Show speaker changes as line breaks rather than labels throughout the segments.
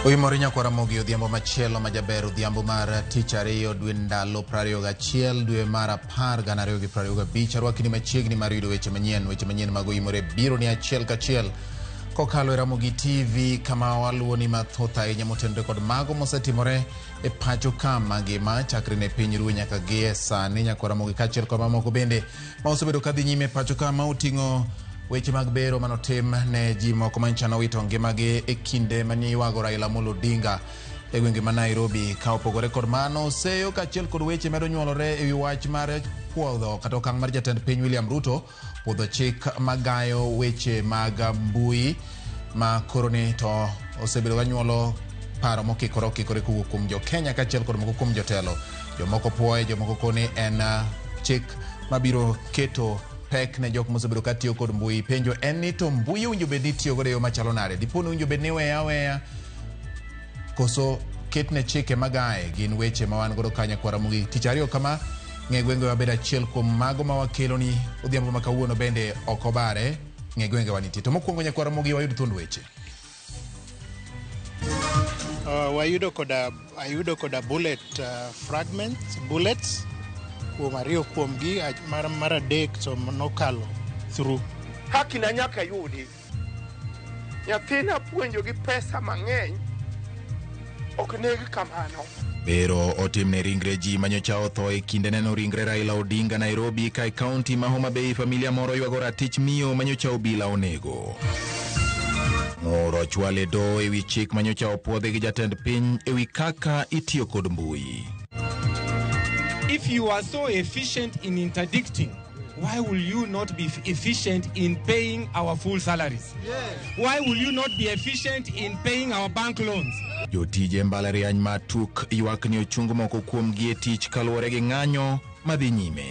Oimore nyakwa Ramogi odhiambo machielo ma jaber, odhiambo mar tich ariyo dwe ndalo 21 dwe mar 10 2025. Arwakni machiegni mar yudo weche manyien, weche manyien mag Oimore biro ni achiel kachiel kokalo e Ramogi TV, kama waluwo ni mathoth ahinya motenore kod mago mosetimore e pacho ka mangima chakre ne piny ruo nyaka gi e sani. Nyakwa Ramogi, kaachiel kod mamoko bende ma osebedo kadhi nyime e pacho ka, ma oting'o weche mag bero manotim ne ji moko manyicha nowito ngimagi e kinde mane ywago Raila Amolo Odinga e gwenge ma Nairobi. Ka opogore kod mano, seyo kaachiel kod weche medo nyuolore e wi wach mar puodho kata okang' mar jatend piny William Ruto puodho chik magayo weche mag mbui, ma koro ni to osebedo ka nyuolo paro mokikore okikore kowuok kuom jo Kenya kaachiel kod moko kuom jotelo. Jomoko puoye, jomoko koni en chik mabiro keto pek ne jok mosebedo ka tiyo kod mbui. Penjo en ni to mbui owinjo bed ni itiyo godo e yo machalo nade? Dipo ni owinjo bed ni iweyo aweya koso ketne chike magaye? Gin weche ma wan godo ka nyakwara Ramogi. Tich ariyo kama ng'e gwengewa bedo achiel kuom mago ma wakelo ni odhiambo ma kawuono bende ok obare. Ng'e gwengewa nitie. To mokwongo, nyakwara Ramogi, wayud thuond weche.
Wayudo koda ayudo koda bullet fragments, bullets kuom ariyo kuomgi, mar adek to nokalo through.
Haki na nyaka yudi. Nyathina puonjo gi pesa mang'eny ok neg kamano.
Bero otimne ringre ji manyocha otho e kinde neno ringre Raila Odinga Nairobi. Ka e kaunti ma Homa Bay, familia moro ywago ratich miyo manyocha obila onego. Ng'ur ochwal e doho ewi chik manyocha opuodhi gi jatend piny ewi kaka itiyo kod mbui.
If you are so efficient in interdicting, why will you not be efficient in paying our full salaries? Why will you not be efficient in paying our bank loans?
Jotije mbalariany ma tuk ywak ni ochung moko kuomgi e tich kaluwore gi ng'anyo madhi nyime.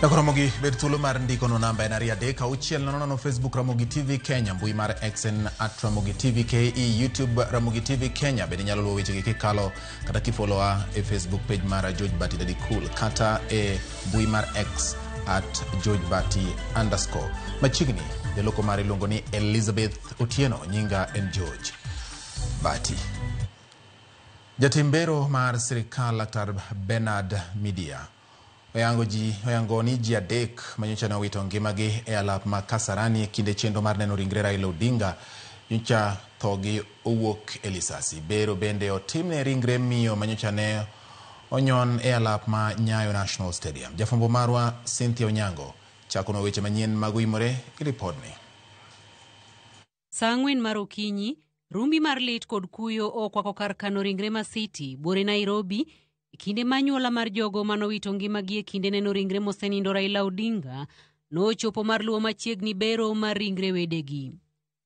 Ramogi, bed thuolo mar ndikono. Namba en 23600. Facebook Ramogi TV Kenya, mbui mar X en @RamogiTV KE, YouTube Ramogi TV Kenya. Bende inyalo luwo wechegi kikalo kata kifollowa e Facebook page mara George Bati Daddy Cool, kata e mbui mar X @GeorgeBati_. Machiegni jaloko mare iluongo ni Elizabeth Otieno, nyinga en George Bati. Jatim bero mar sirikal Laktar Bernard Midia oyango ji oyango ni ji adek manyocha ne owito ngimagi e alap ma Kasarani e kinde chenro mar neno ringre Raila Odinga nyocha thogi owuok e lisasi. Bero bende otimne ringre miyo manyocha ne onyon e alap ma Nyayo National Stadium. Jafwambo marwa Cynthia Onyango chakonwa weche manyien mag Oimore gi ripodni.
Sa 4 mar okinyi, rumbi mar lit kod kuyo okwako kar kano ringre ma City, buore Nairobi, e kinde ma anyuola mar jogo manowito ngimagi e kinde neno ringre mosenindo Raila Odinga nochopo mar luwo machiegni bero mar ringre wedegi.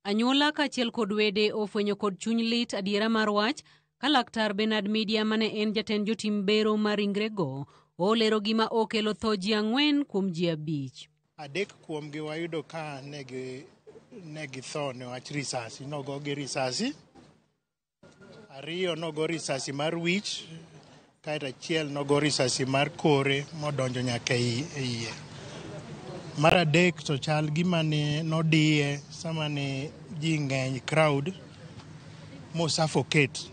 Anyuola kaachiel kod wede ofwenyo kod chuny lit adiera mar wach ka Laktar Bernard Midia, mane en jatend jotim bero mar ringrego, olero gima okelo tho ji 4 kuom ji 5.
Adek kuomgi wayudo ka negi githo niwach risasi, nogogi risasi. Ariyo nogo risasi mar wich, kaeto achiel nogo risasi mar kore modonjo nyaka e iye. Mar adek to chal gima ne nodiye sama ne ji ng'eny, crowd, mo suffocate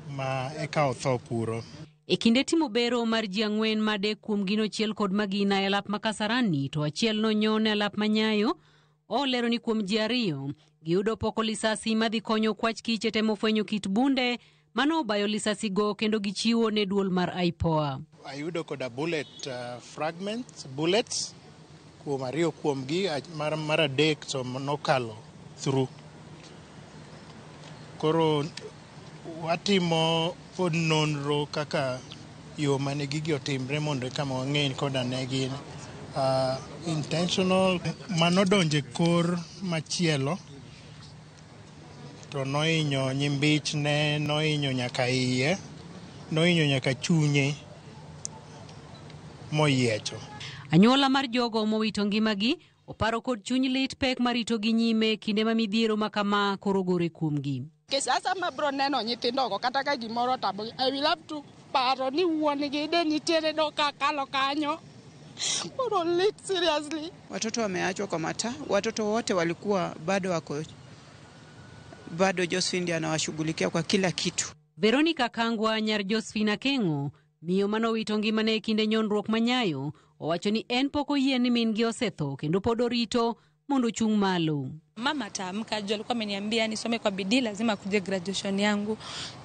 ma eka otho kuro.
E kinde timo bero mar ji 4, ma adek kuomgi nochiel kod magina e alap ma Kasarani to achiel nonyon e alap ma Nyayo, olero ni kuom ji ariyo giyudo poko lisasi madhi konyo kwach kich e temo fwenyo kit bunde mano obayo lisasi go kendo gichiwo ne duol mar IPOA.
Ayudo koda bullet fragments, bullets kuom ariyo kuomgi, mar adek to nokalo through. Koro watimo pod nonro kaka yo mane gigi otimre mondo eka wang'e koda ne gin intentional. Manodonjo e kor machielo to nohinyo nyimbichne, nohinyo nyaka iye. Nohinyo nyaka chunye moyiecho.
Anyuola mar jogo mowito ngimagi oparo kod chuny lit pek maritogi nyime kinde ma midhiero ma kama koro gore kuomgi.
Sasa mabro neno nyithindogo kata ka gimoro otamogi, I will have to paro ni wuon gi de nitiere doka kalo kanyo. Koro lit seriously.
Watoto wameachwa kwa mataa, watoto wote walikuwa bado wako bado Josephine ndiye anawashughulikia kwa kila kitu.
Veronica Kangwa nyar Josephine Akeng'o, miyo manowito ngimane e kinde nyonruok manyayo, owacho ni en pok oyie ni min gi osetho kendo pod orito mondo ochung' malo.
Mama ataamka juu alikuwa ameniambia nisome kwa bidii, lazima akuje graduation yangu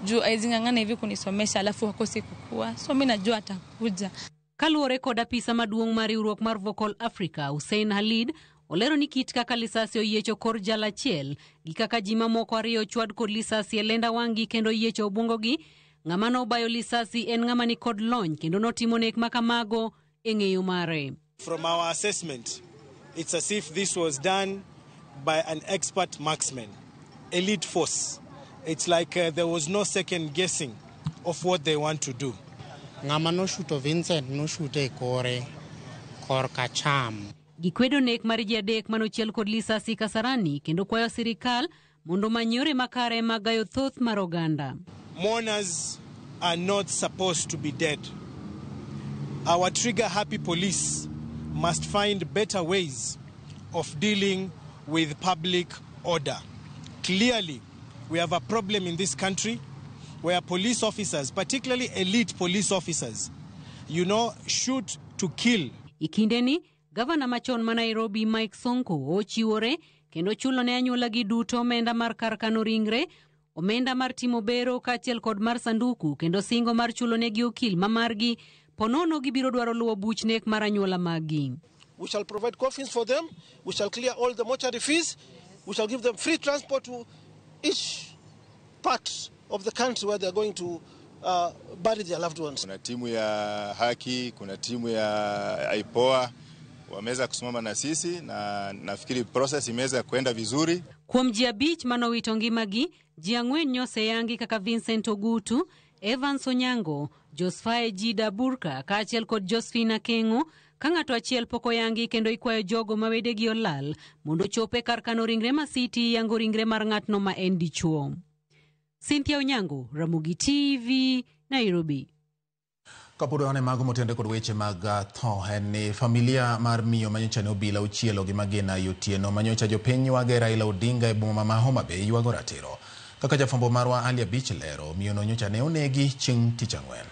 juu hawezi ng'ang'ana hivi kunisomesha alafu akose kukua, so mi najua atakuja.
Kaluwore kod apisa maduong' mar riwruok mar Vocal Africa, Hussein Khalid, olero ni kit kaka lisasi oyiecho kor jal achiel gi kaka ji mamoko ariyo ochwad kod lisasi e lenda wang'gi kendo oyiecho obwongogi, ng'ama nobayo lisasi en ng'ama ni kod lony kendo notimo nek makamago e ng'eyo mare.
From our assessment, it's as if this was done by an expert marksman, elite force. It's like there was no second guessing of what they want to do.
Ng'ama noshuto Vincent noshute e kore korka cham.
Gikwedo nek mar ji adek manochiel kod lisasi Kasarani kendo kwayo sirikal mondo omany yore makare mag gayo thoth mar oganda.
Mourners are not supposed to be dead. Our trigger happy police must find better ways of dealing with public order. Clearly, we have a problem in this country where police officers, particularly elite police officers, shoot to kill.
E kindeni, gavana machon ma Nairobi Mike Sonko ochiwore kendo chulo ne anyuola gi duto omenda mar kar kano ringre, omenda mar timo bero kaachiel kod mar sanduku kendo singo mar chulo negi okil ma margi ponono gibiro dwaro luwo buch nek mar anyuola maggi.
We shall provide coffins for them. We shall clear all the mortuary fees. We shall give them free transport to each part of the country where they are going to bury their loved ones.
Kuna timu ya haki, kuna timu ya IPOA wameweza kusimama na sisi na nafikiri process imeweza kwenda vizuri.
Kuom ji 5 manowito ngimagi, ji 4 nyoseyangi kaka Vincent Ogutu, Evans Onyango, Josphae Jida Burka kaachiel kod Josephine Akeng'o, ka ng'ato achiel pok oyangi kendo ikwayo jogo ma wedegi olal mondo ochop e kar kano ringre ma City yango ringre mar ng'atno ma en dichuo. Cynthia Onyango, Ramogi TV, Nairobi.
Kapod wane mago motenore kod weche mag tho en ni familia mar miyo manyocha ne obila ochielo gi magina e otieno manyocha jopiny ywage Raila Odinga e boma ma Homa Bay ywago ratiro. Kaka jafwambo marwa Ali Abich lero, miyono nyocha ne onegi chieng' tich ang'wen.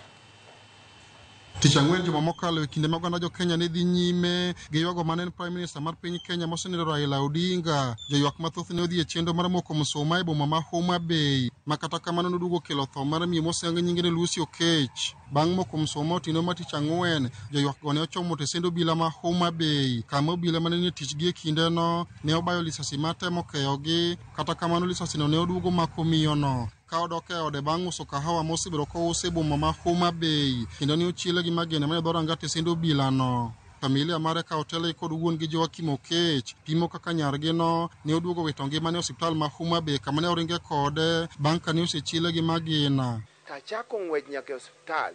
Tich ang'wen juma mokalo e kinde ma oganda jo Kenya ne dhi nyime gi ywago mane en Prime Minister mar piny Kenya mosenindo Raila Odinga. Joywak mathoth ne odhi e chenro mar moko msuma e boma ma Homa Bay, ma kata kamano noduogo kelo tho mar miyo mosehang nyinge ni Lucy Okech. Bang' moko msuma otieno mar tich ang'wen, joywak go ne ochomo tesend obila ma Homa Bay, kama obila mane nie tich gi e kindeno ne obayo lisasi matemo keyogi. Kata kamano lisasino ne oduogo mako miyono ka odok e ode bang' uso kahawa mosebedo kouso e boma ma Homa Bay, kendo ne ochiele gi magina mane dhoranga tesend obilano. Familia mare ka otelgi kod wuon gi Joakim Okech pimo kaka nyargino ne oduogo wito ngimane e osiptal ma Homa Bay kama ne oringe kode bang' ka ne osechiele gi magina.
Tachako ng'wech nyaka e osiptal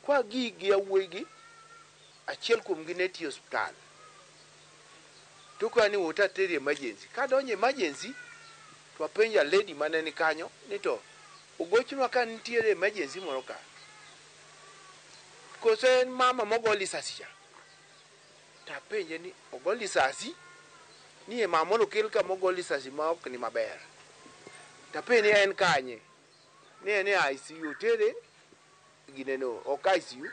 kwa gi gi yawuoyigi, achiel kuomgi ne tiyo e osiptal. To kani wuota teri emergency. Kadonjo emergency, to apenjo a lady mane ni kanyo ni to ogochnwa ka nitiere emergency moro ka. Koso en mama mogo lisasi cha? Tapenje ni ogo lisasi? Ni e mama mono kel ka mogo lisasi ma ok ni maber. Tapenje ni en kanye? Ni en e ICU tere gineno ok ICU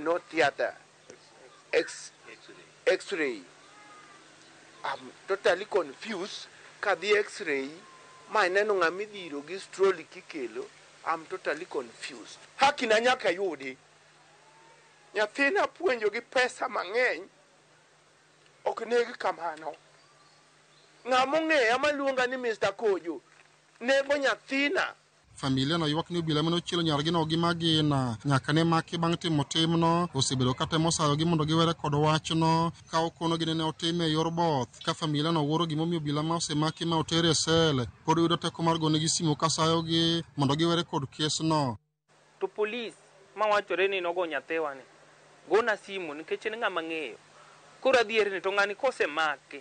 no theater X-ray. I'm totally confused. Kadhi X-ray ma ineno ng'ama idhiro gi trolley kikelo. I'm totally confused. Haki na nyaka yudi. Nyathina puonjo gi pesa mang'eny ok neg kamano. Ng'ama ong'eya maluonga ni Mr. Kojo nego nyathina.
Familia no ywak ni obila mane ochielo nyargino gi magina nyaka ne maki bang' timo timno osebedo ka temo sayogi mondo giwere kod wachno ka okonogi ni ne otime e yor both. Ka familia no wuoro gimomiyo obila ma osemaki ma oter e sel pod yudo teko mar gonegi simu ka sayogi mondo giwere kod kesno.
To polis mawachore ni nogo nyathiwa ni gona simu nikech en ng'ama ng'eyo. Koro adhier ni to ng'ani kosemake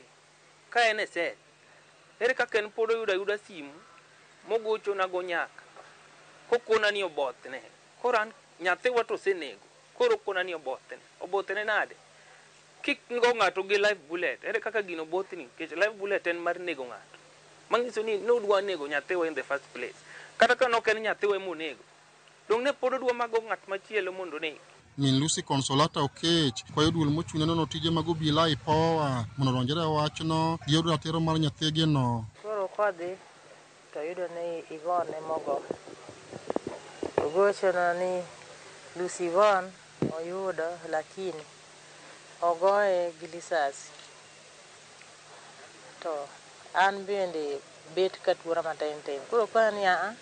ka en e sel, ere kaka en pod oyudo ayuda simu mogochona go nyaka kokona ni obothne. Koro an nyathiwa to osenego, koro okona ni obothne. Obothne nade? Kik go ng'ato gi live bullet, ere kaka gino bothni? Nikech live bullet en mar nego ng'ato. Manyiso ni nodwa nego nyathiwa in the first place. Kata ka nok en nyathiwa emonego, dong' ne pod odwa mago ng'at machielo mondo oneg.
Min Lucy Consolata Okech kwayo duol mochung' ne nono tije mag obila IPOA mondo odonjre e wachno giyud ratiro mar nyathigino.
Koro kodhi to yudo ni Yvonne mogo. Ogochona ni Lucy Yvonne oyudo lakini ogoye gi lisasi. To an bende bet ka tuora matin tin. Koro kona ni aa,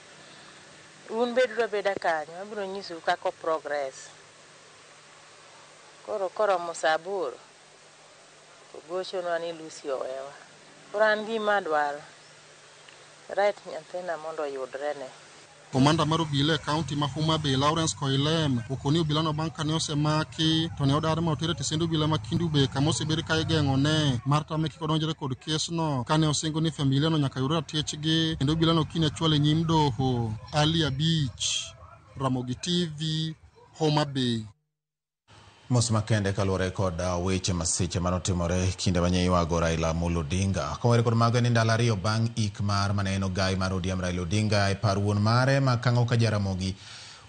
un beduru abeda kanyo, abiro nyisou kaka o progress. Koro koromo saa 8, to gochonwa ni Lucy owewa. Koro an gima adwaro, right nyathina mondo oyudre ne.
Komanda mar obila e kaunti ma Homa Bay Lawrence Koilem okoni obilano bang' kane osemaki to ne odar ma otere e tesend obila ma Kendu Bay kama osebed ka igeng'one mar tame kik odonjre kod kesno kane osingo ni familia no nyaka yud ratichgi kendo obilano kiny achwal e nyim doho. Ali Abich, Ramogi TV, Homa Bay.
Mos makende kaluwore kod weche masiche manotimore kinde manye ywago Raila Amolo Odinga. Kowere kod mago en ndalo 2 bang' ik mar mane en ogai mar ODM Raila Odinga e par wuon mare ma Kang'o ka Jaramogi.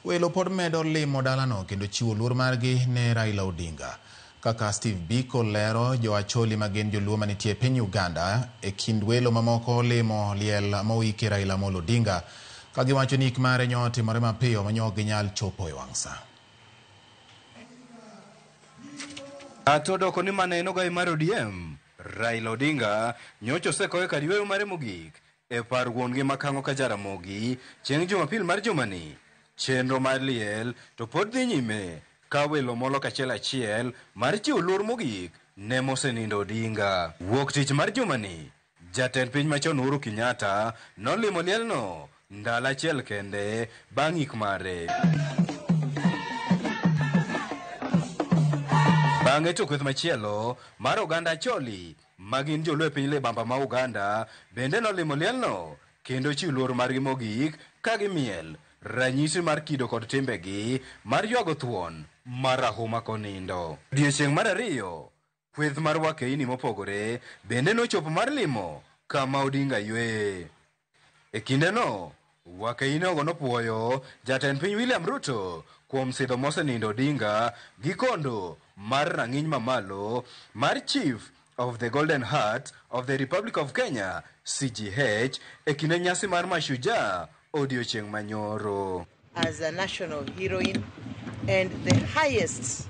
Welo pod medo limo dalano kendo chiwo luor margi ne Raila Odinga. Kaka Steve Biko lero, jo Acholi ma gin joluo manitie e piny Uganda e kind welo mamoko limo liel moike Raila Amolo Odinga ka giwacho ni ik mare nyo otimore mapiyo ma nyo ok ginyal chopo e wang' sa.
Ato doko ni mane en ogai mar ODM, Raila Odinga nyocha osekowe kar yweyo mare mogik e par wuon-gi ma Kang'o ka Jaramogi chieng' Jumapil mar jumani. Chenro mar liel to pod dhi nyime ka welo molo kachiel achiel mar chiwo luor mogik ne mosenindo Odinga. Wuok tich mar jumani, jatend piny machon Uhuru Kenyatta nolimo lielno ndalo achiel kende bang' ik mare. Bang'e to kweth machielo mar oganda Acholi ma gin joluo e piny Libamba ma Uganda bende nolimo lielno kendo chiwo luor margi mogik ka gimiel ranyisi mar kido kod timbegi mar ywago thuon mar rahuma konindo. Odiechieng' mar 2, kweth mar wakeini mopogore bende nochopo mar limo kama Odinga yweye. E kindeno, wakeini ogo nopuoyo jatend piny William Ruto kuom sidho mosenindo Odinga gi kondo mar rang'iny mamalo mar Chief of the Golden Heart of the Republic of Kenya CGH e kinde nyasi mar Mashujaa odiochieng' manyoro.
As a national heroine and the highest,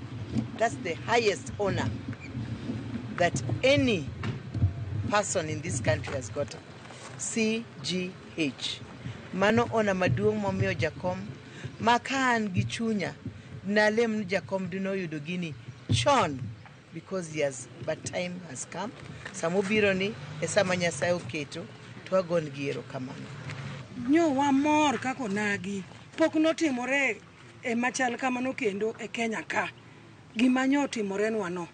that's the highest honor that any person in this country has gotten, CGH. Mano honor maduong' momiyo jakom, ma ka an gi chunya, nalem ni jakom dinoyudo gini chon, because he has, but time has come. Samobiro ni e sama Nyasaye oketo, to agon gi erokamano.
Nyo wamor kaka onagi, pok notimore e machal kamano kendo e Kenya ka. Gima nyo otimorenwa no.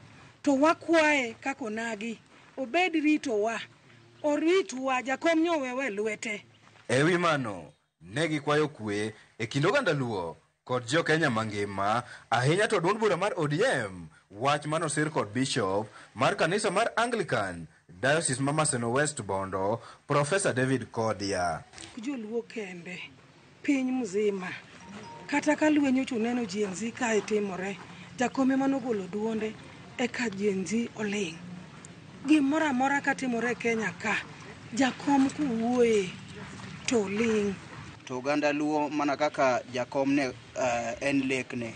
To wakwaye kaka onagi, obed ritowa, oritwa, jakom nyo owewa e lwete.
Ewi mano, ne gikwayo kwe e kind oganda Luo kod jo Kenya mangima, ahinya to duond bura mar ODM, wach manosir kod bishop mar kanisa mar Anglican, Diocese ma Maseno West Bondo, Professor David Kodia.
Joluo kende, piny mzima, kata ka lweny ocho neno Gen Z kae timore, jakom ema nogolo duonde eka Gen Z oling'. Gimoro amora katimore e Kenya ka, jakom kowuoye to ling'.
To oganda Luo mana kaka jakom ne en lekne,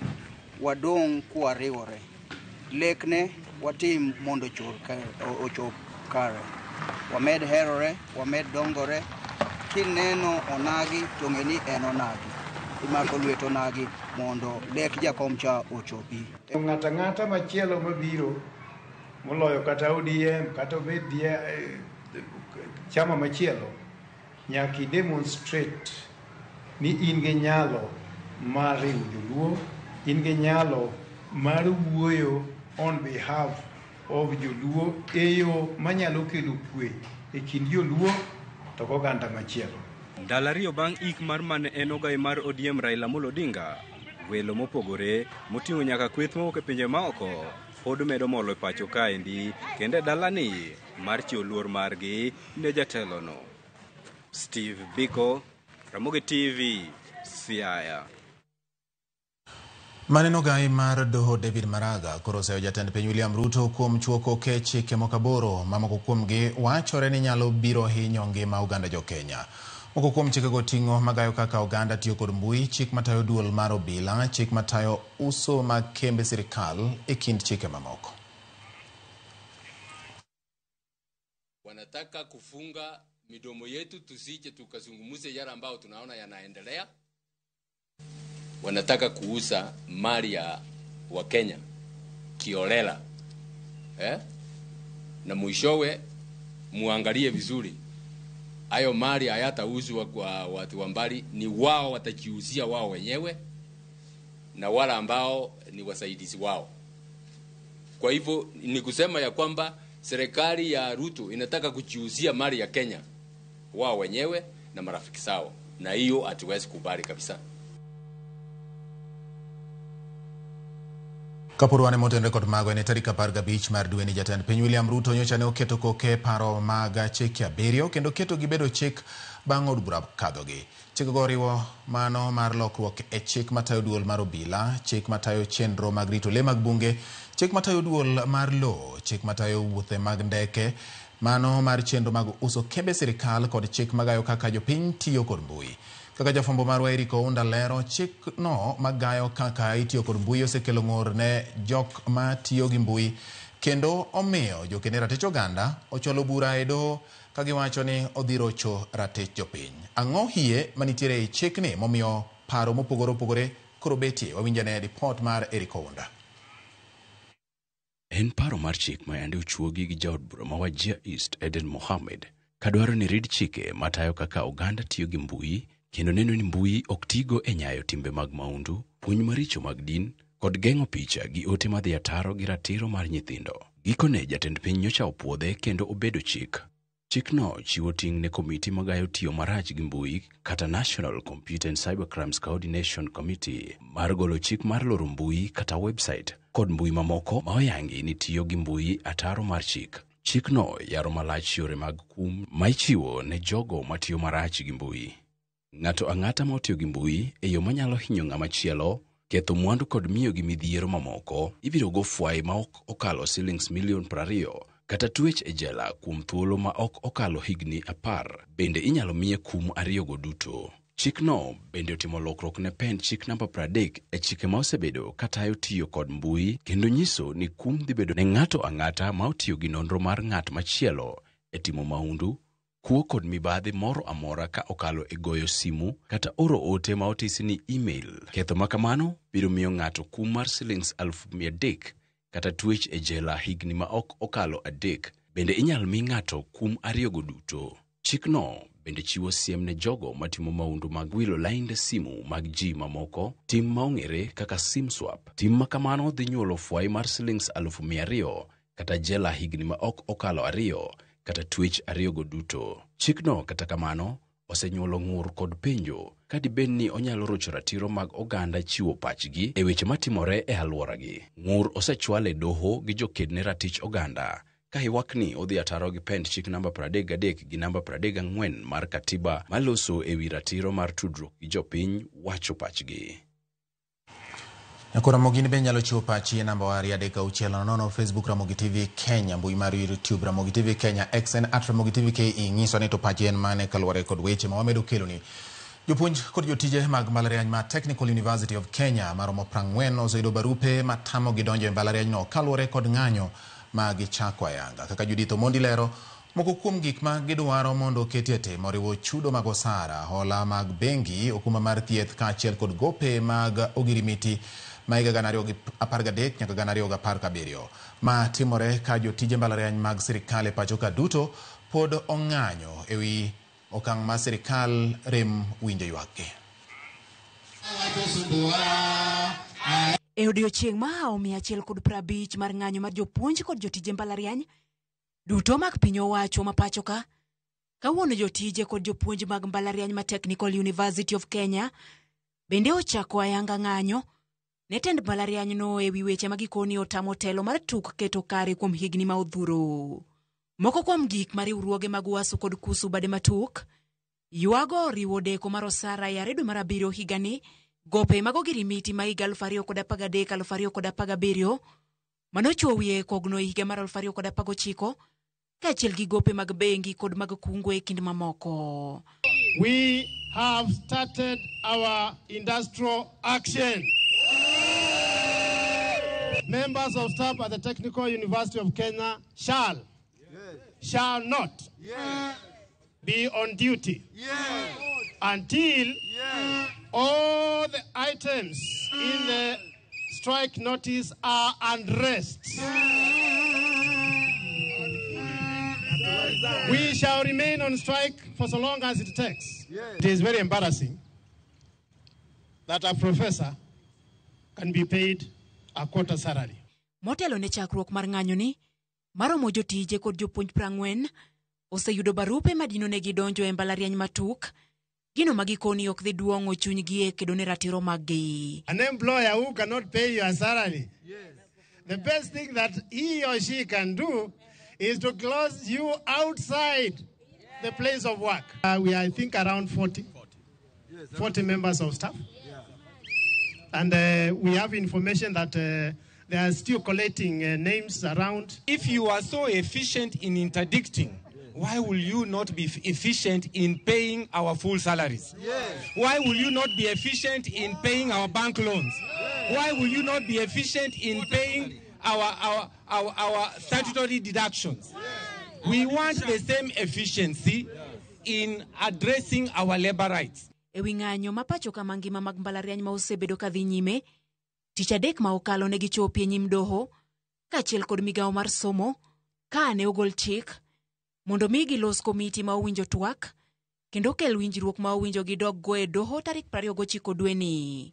wadong' kwariwore. Lekne watim mondo ochop kare. Wamed herore, wamed dongore. Kineno onagi to ng'e ni en onagi. Imako lwet onagi mondo lek jakom cha ochopi.
Ng'ato ang'ata machielo mabiro moloyo kata ODM kata obed chama machielo nyaka i demonstrate ni in gi nyalo mar riwo joluo, in gi nyalo mar wuoyo on behalf of joluo e yo manyalo kelo kwe e kind joluo to gi oganda machielo.
Ndalo ariyo bang' ik mar mane en ogai mar ODM Raila Amolo Odinga, welo mopogore moting'o nyaka kweth mowuok e pinje maoko pod medo molo e pacho kaendi kendo e dalani mar chiwo luor margi ne jatelono. Steve Biko, Ramogi TV, Siaya.
Maneno gai mar doho David Maraga koro oseyo jatend piny William Ruto kuom chuoko ke chike moko aboro ma moko kuomgi wachore ni nyalo biro hinyo ngima oganda jo-Kenya. Moko kuom chikego ting'o magayo kaka oganda tiyo kod mbui, chik matayo duol mar obila, chik matayo uso mag kembe sirikal e kind chike mamoko.
Wanataka kufunga midomo yetu tusije tukazungumze yale ambayo tunaona yanaendelea. Wanataka kuuza mali ya Wakenya kiolela, eh? Na mwishowe muangalie vizuri, hayo mali hayatauzwa kwa watu wa mbali, ni wao watajiuzia wao wenyewe na wale ambao ni wasaidizi wao. Kwa hivyo ni kusema ya kwamba serikali ya Ruto inataka kujiuzia mali ya Kenya wao wenyewe na marafiki zao, na hiyo hatuwezi kubali kabisa.
Kapod wan e motenore kod mago en tarik 15 mar dweni jatend piny William Ruto nyocha ne oketo koke paro mag chike 7 kendo keto gibedo chik bang' od bura kadhogi. Chikego oriwo mano mar lokruok e chik matayo duol mar obila, chik matayo chenro mag rito le mag bunge, chik matayo duol mar lowo, chik matayo wuothe mag ndeke, mano mar chenro mag uso kembe sirikal kod chik magayo kaka jopiny tiyo kod mbui. Kaka jafwambo marwa Eric Ounda lero, chikno magayo kaka itiyo kod mbui osekelo ng'ur ne jok ma tiyo gi mbui kendo omiyo jokene ratich oganda ochwalo bura e doho ka giwacho ni odhi rocho ratich jopiny. Ang'o hie manitiere e chikni momiyo paro mopogore opogore koro betie? Wawinjane ripot mar Eric Ounda.
En paro mar chik ma yande ochuogi gi jaod bura ma Wajir East Eden Mohamed kadwaro ni rid chike matayo kaka oganda tiyo gi mbui kendo neno ni mbui ok tigo e nyayo timbe mag maundu, puonj maricho mag din kod geng'o picha gi ote madhi ataro gi ratiro mar nyithindo. Gikone jatend piny nyocha opuodhe kendo obedo chik. Chikno chiwo ting' ne komiti magayo tiyo marach gi mbui kata National Computer and Cybercrimes Coordination Committee mar golo chik mar loro mbui kata website kod mbui mamoko ma oyangi ni tiyo gi mbui ataro mar chik. Chikno yaro malach yore mag kum ma ichiwo ne jogo matiyo marach gi mbui. Ng'ato ang'ata ma otiyo gi mbui e yo manyalo hinyo ng'ama chielo, ketho mwandu kod miyo gi midhiero mamoko, ibiro go fwai ma ok okalo silings milion 20 kata twech e jela kuom thuolo ma ok okalo higni 10. Bende inyalo miye kum ariyogo duto. Chikno bende otimo lokruok ne pend chik namba 30 e chike ma osebedo katayo tiyo kod mbui kendo nyiso ni kum dhi bedo ne ng'ato ang'ata ma otiyo gi nonro mar ng'at machielo e timo maundu, kuo kod mibadhi moro amora ka okalo e goyo simu kata oro ote ma otisi ni email. Ketho ma kamano biro miyo ng'ato kum mar silings 300,000 kata twech e jela higni ma ok okalo 3. Bende inyalo mi ng'ato kum ariyogo duto. Chikno bende chiwo siem ne jogo matimo maundu mag wilo lainde simu mag ji mamoko, tim ma ong'ere kaka sim swap. Tim ma kamano dhi nyuolo fwai mar silings 200,000 kata jela higni ma ok okalo 2 kata twech ariyogo duto. Chikno kata kamano osenyuolo ng'ur kod penjo ka dibed ni onyalo rocho ratiro mag oganda chiwo pachgi e weche matimore e alworagi. Ng'ur osechwal e doho gi joked ne ratich oganda ka ywak ni odhi ataro gi pend chik namba 33 gi namba 34 mar katiba maloso e wi ratiro mar tudruok gi jopiny wacho pachgi.
Nyako Ramogi be nyalo chiwo pachi e namba wa 23600 Facebook Ramogi TV Kenya, mbui mar YouTube Ramogi TV Kenya, X en @Ramogi TV KE. Nyiso ni to pachi en mane kaluwore kod weche ma wamedo keloni. Jopuonj kod jotije mag mbalariany ma Technical University of Kenya maromo 40 oseyudo barupe matamogi donjo e mbalariany no kaluwore kod ng'anyo ma gichako ayanga. Kaka Judith Omondi lero, moko kuom gik ma gidwaro mondo oketie tim oriwo chudo mag osara, hola mag bengi, okumba mar thieth kaachiel kod gope mag ogirimiti ma higa 2013 nyaka 2017. Ma timore ka jotije mbalariany mag sirikal e pacho ka duto pod ong'anyo ewi okang' ma sirikal rem winjo ywakgi.
E odiechieng' mahawo 150 mar ng'anyo mar jopuonj kod jotije mbalariany duto mag piny owacho ma pacho ka, kawuono jotije kod jopuonj mag mbalariany ma Technical University of Kenya bende ochako ayanga ng'anyo ne tend mbalarianyno e wi weche ma gikoni otamo telo mar tuk keto kare kuom higni ma odhuro. Moko kuom gik ma riwruoge mag UASU kod KUSU bade matuk ywago oriwo deko mar osara yare dwe mar abiriyo higani, gope mag ogirimiti ma higa 2013-2017 manochwo wiye kogno e higa mar 2019 kaachiel gi gope mag bengi kod mag kungo e kind mamoko.
We have started our industrial action. Members of staff at the Technical University of Kenya shall not be on duty until all the items in the strike notice are addressed. We shall remain on strike for so long as it takes. It is very embarrassing that a professor can be paid a quarter salary.
Motelo ne chakruok mar ng'anyoni, maromo jotije kod jopuonj 40 oseyudo barupe madino negi donjo e mbalariany matuk, gino ma gikoni ok dhi duong'o chunygi e kedo ne ratiro maggi.
An employer who cannot pay your salary, the best thing that he or she can do is to close you outside the place of work. We are, I think, around 40 members of staff. And we have information that they are still collating names around.
If you are so efficient in interdicting, why will you not be efficient in paying our full salaries? Yes. Why will you not be efficient in paying our bank loans? Yes. Why will you not be efficient in paying our statutory deductions? Yes. We want the same efficiency in addressing our labor rights.
E wi ng'anyo ma pacho ka mangima mag mbalariany ma osebedo ka dhi nyime, tich adek ma okalo ne gichopi e nyim doho kaachiel kod migawo mar somo ka ne ogol chik mondo mi gilos komiti ma owinjo twak kendo kel winjruok ma owinjo gidog go e doho tarik 29 dweni.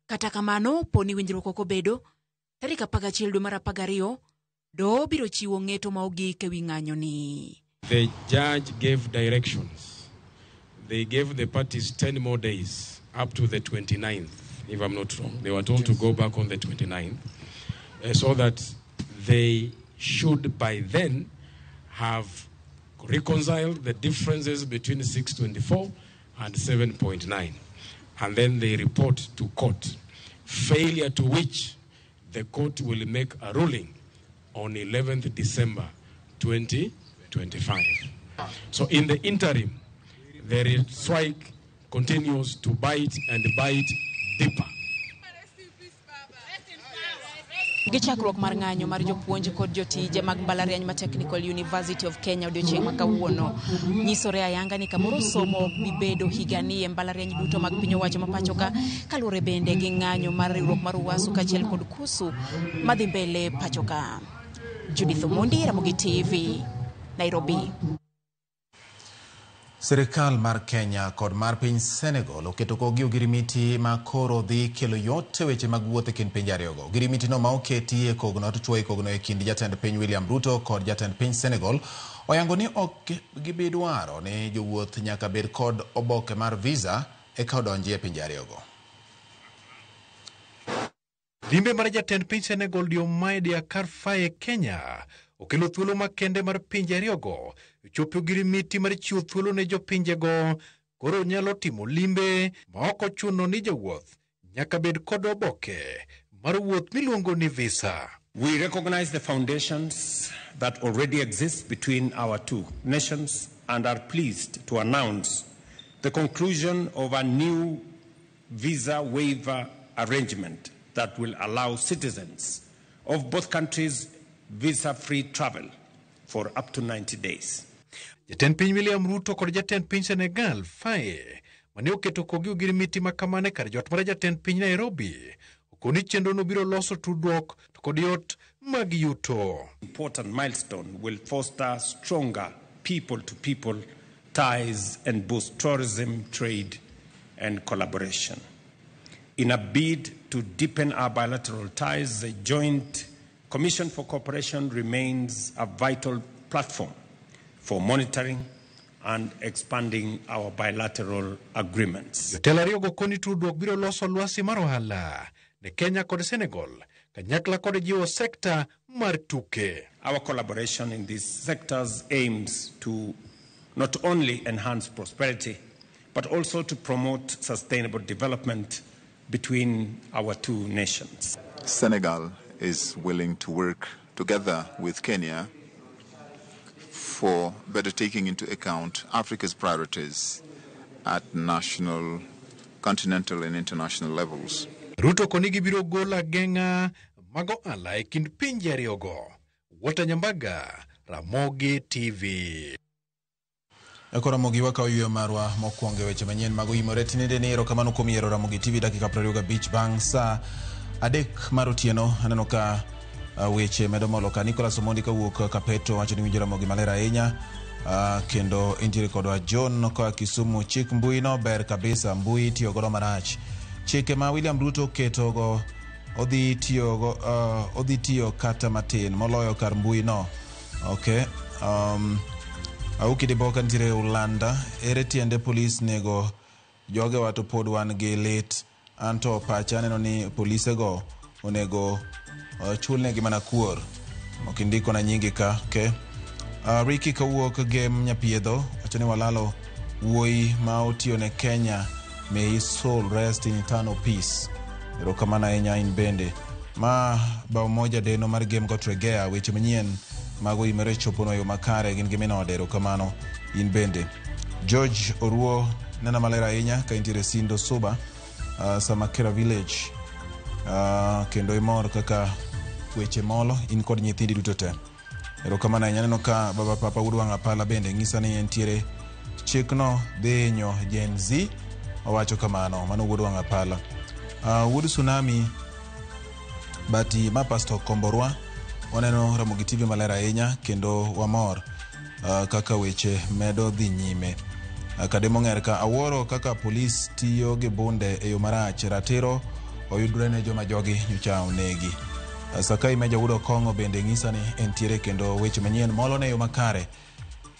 Kata kamano, poni winjruok ok obedo, tarik 11 dwe mar 12 doho biro chiwo ng'eto ma ogik e wi ng'anyoni.
The judge gave directions. They gave the parties 10 more days up to the 29th, if I'm not wrong. They were told to go back on the 29th, so that they should by then have reconciled the differences between 624 and 7.9. And then they report to court, failure to which the court will make a ruling on 11th December 2025. So in the interim, the strike continues to bite and bite deeper.
Gi chakruok mar ng'anyo mar jopuonj kod jotije mag mbalariany ma Technical University of Kenya odiochieng' ma kawuono nyisore ayanga ni kamoro somo ok bi bedo higani e mbalariany duto mag piny owacho ma pacho ka, kaluwore bende gi ng'anyo mar riwruok mar UASU kaachiel kod KUSU madhi mbele pacho ka. Judith Omondi, Ramogi TV, Nairobi.
Sirikal mar Kenya kod mar piny Senegal oketo kogi ogirimiti ma koro dhi kelo yot e weche mag wuoth e kind pinje ariyogo. Ogirimiti no ma oketi e kogno to chuo e kogno e kind jatend piny William Ruto kod jatend piny Senegal oyango ni ok gibi dwaro ni jowuoth nyaka bed kod oboke mar visa eka odonji e pinje ariyogo.
Limbe mar jatend piny Senegal Diomaye Diakhar Faye Kenya okelo thuolo makende mar pinje ariyogo chopo ogirimiti mar chiwo thuolo ne jopinjego koro nyalo timo limbe ma ok ochuno ni jawuoth nyaka bed kod oboke mar wuoth miluongo ni visa.
We recognize the foundations that already exist between our two nations and are pleased to announce the conclusion of a new visa waiver arrangement that will allow citizens of both countries visa-free travel for up to 90 days.
Jatend piny William Ruto kod jatend piny Senegal Faye mane oketo kogi ogirimiti makamano e kar jot mar jatend piny Nairobi okoni chenrono biro loso tudruok to kod yot mag yuto.
Important milestone will foster stronger people-to-people ties and boost tourism, trade and collaboration. In a bid to deepen our bilateral ties, the Joint Commission for Cooperation remains a vital platform for monitoring and expanding our bilateral agreements.
Jotelo ariyogo koni tudruok biro loso lwasi mar ohala ne Kenya kod Senegal kanyakla kod jiwo sekta mar tuke.
Our collaboration in these sectors aims to not only enhance prosperity, but also to promote sustainable development between our two nations.
Senegal is willing to work together with Kenya for better taking into account Africa's priorities at national, continental, and international levels.
Ruto koni gibiro golo ageng'a mag ohala e kind pinje ariyogo. Walter Nyambaga, Ramogi TV.
Eko Ramogi wakawo yweyo marwa mokwongo e weche manyien mag oimore tinende ni erokamano kuom yiero Ramogi TV dakika 25 bang' saa 3 mar otieno. Aneno ka weche medo molo ka Nicholas Omondi kawuok Kapeto wacho ni winjo Ramogi maler ahinya. Kendo intiere kodwa John koa Kisumu. Chik mbui no ber kabisa, mbui itiyo godo marach. Chike ma William Ruto oketogo odhi tiyo kata matin moloyo kar mbui no. Okay. Auki Diboka nitiere Ulanda. Ere tiende polis nego jogewa to pod wan gi lit? Anto pacha aneno ni polisego onego chulnegi mana kuor. Ok indiko na nyingi ka. Okay. Ricky kawuok Gem Nyapiedho wacho ni walalo wuoyi ma otiyo ne Kenya, may his soul rest in eternal peace. Erokamano ahinya in bende. Ma bao moja deno mar Gem Gotregea. Weche manyien mago oimore choponwa yo makare gin gi minode. Erokamano in bende. George Oruo nena maler ahinya ka intiere Sindo Suba, Samakera Village. Kendo imor kaka weche molo in kod nyithindi duto te. Erokamano ahinya. Aneno ka baba papa wuod wang' apala bende ng'isa ni entiere chikno dhi hinyo Gen Z. Owacho kamano, mano wuod wang' apala. Wuod Tsunami bati ma Pastor Komborwa waneno Ramogi TV maler ahinya kendo wamor kaka weche medo dhi nyime. Kademo ng'er ka awuoro kaka polis tiyo gi bunde e yo marach. Ratiro oyudre ne joma jogi nyocha onegi. Sakai Meja wuod Okong'o bende ng'isa ni entiere kendo weche manyien molo ne yo makare.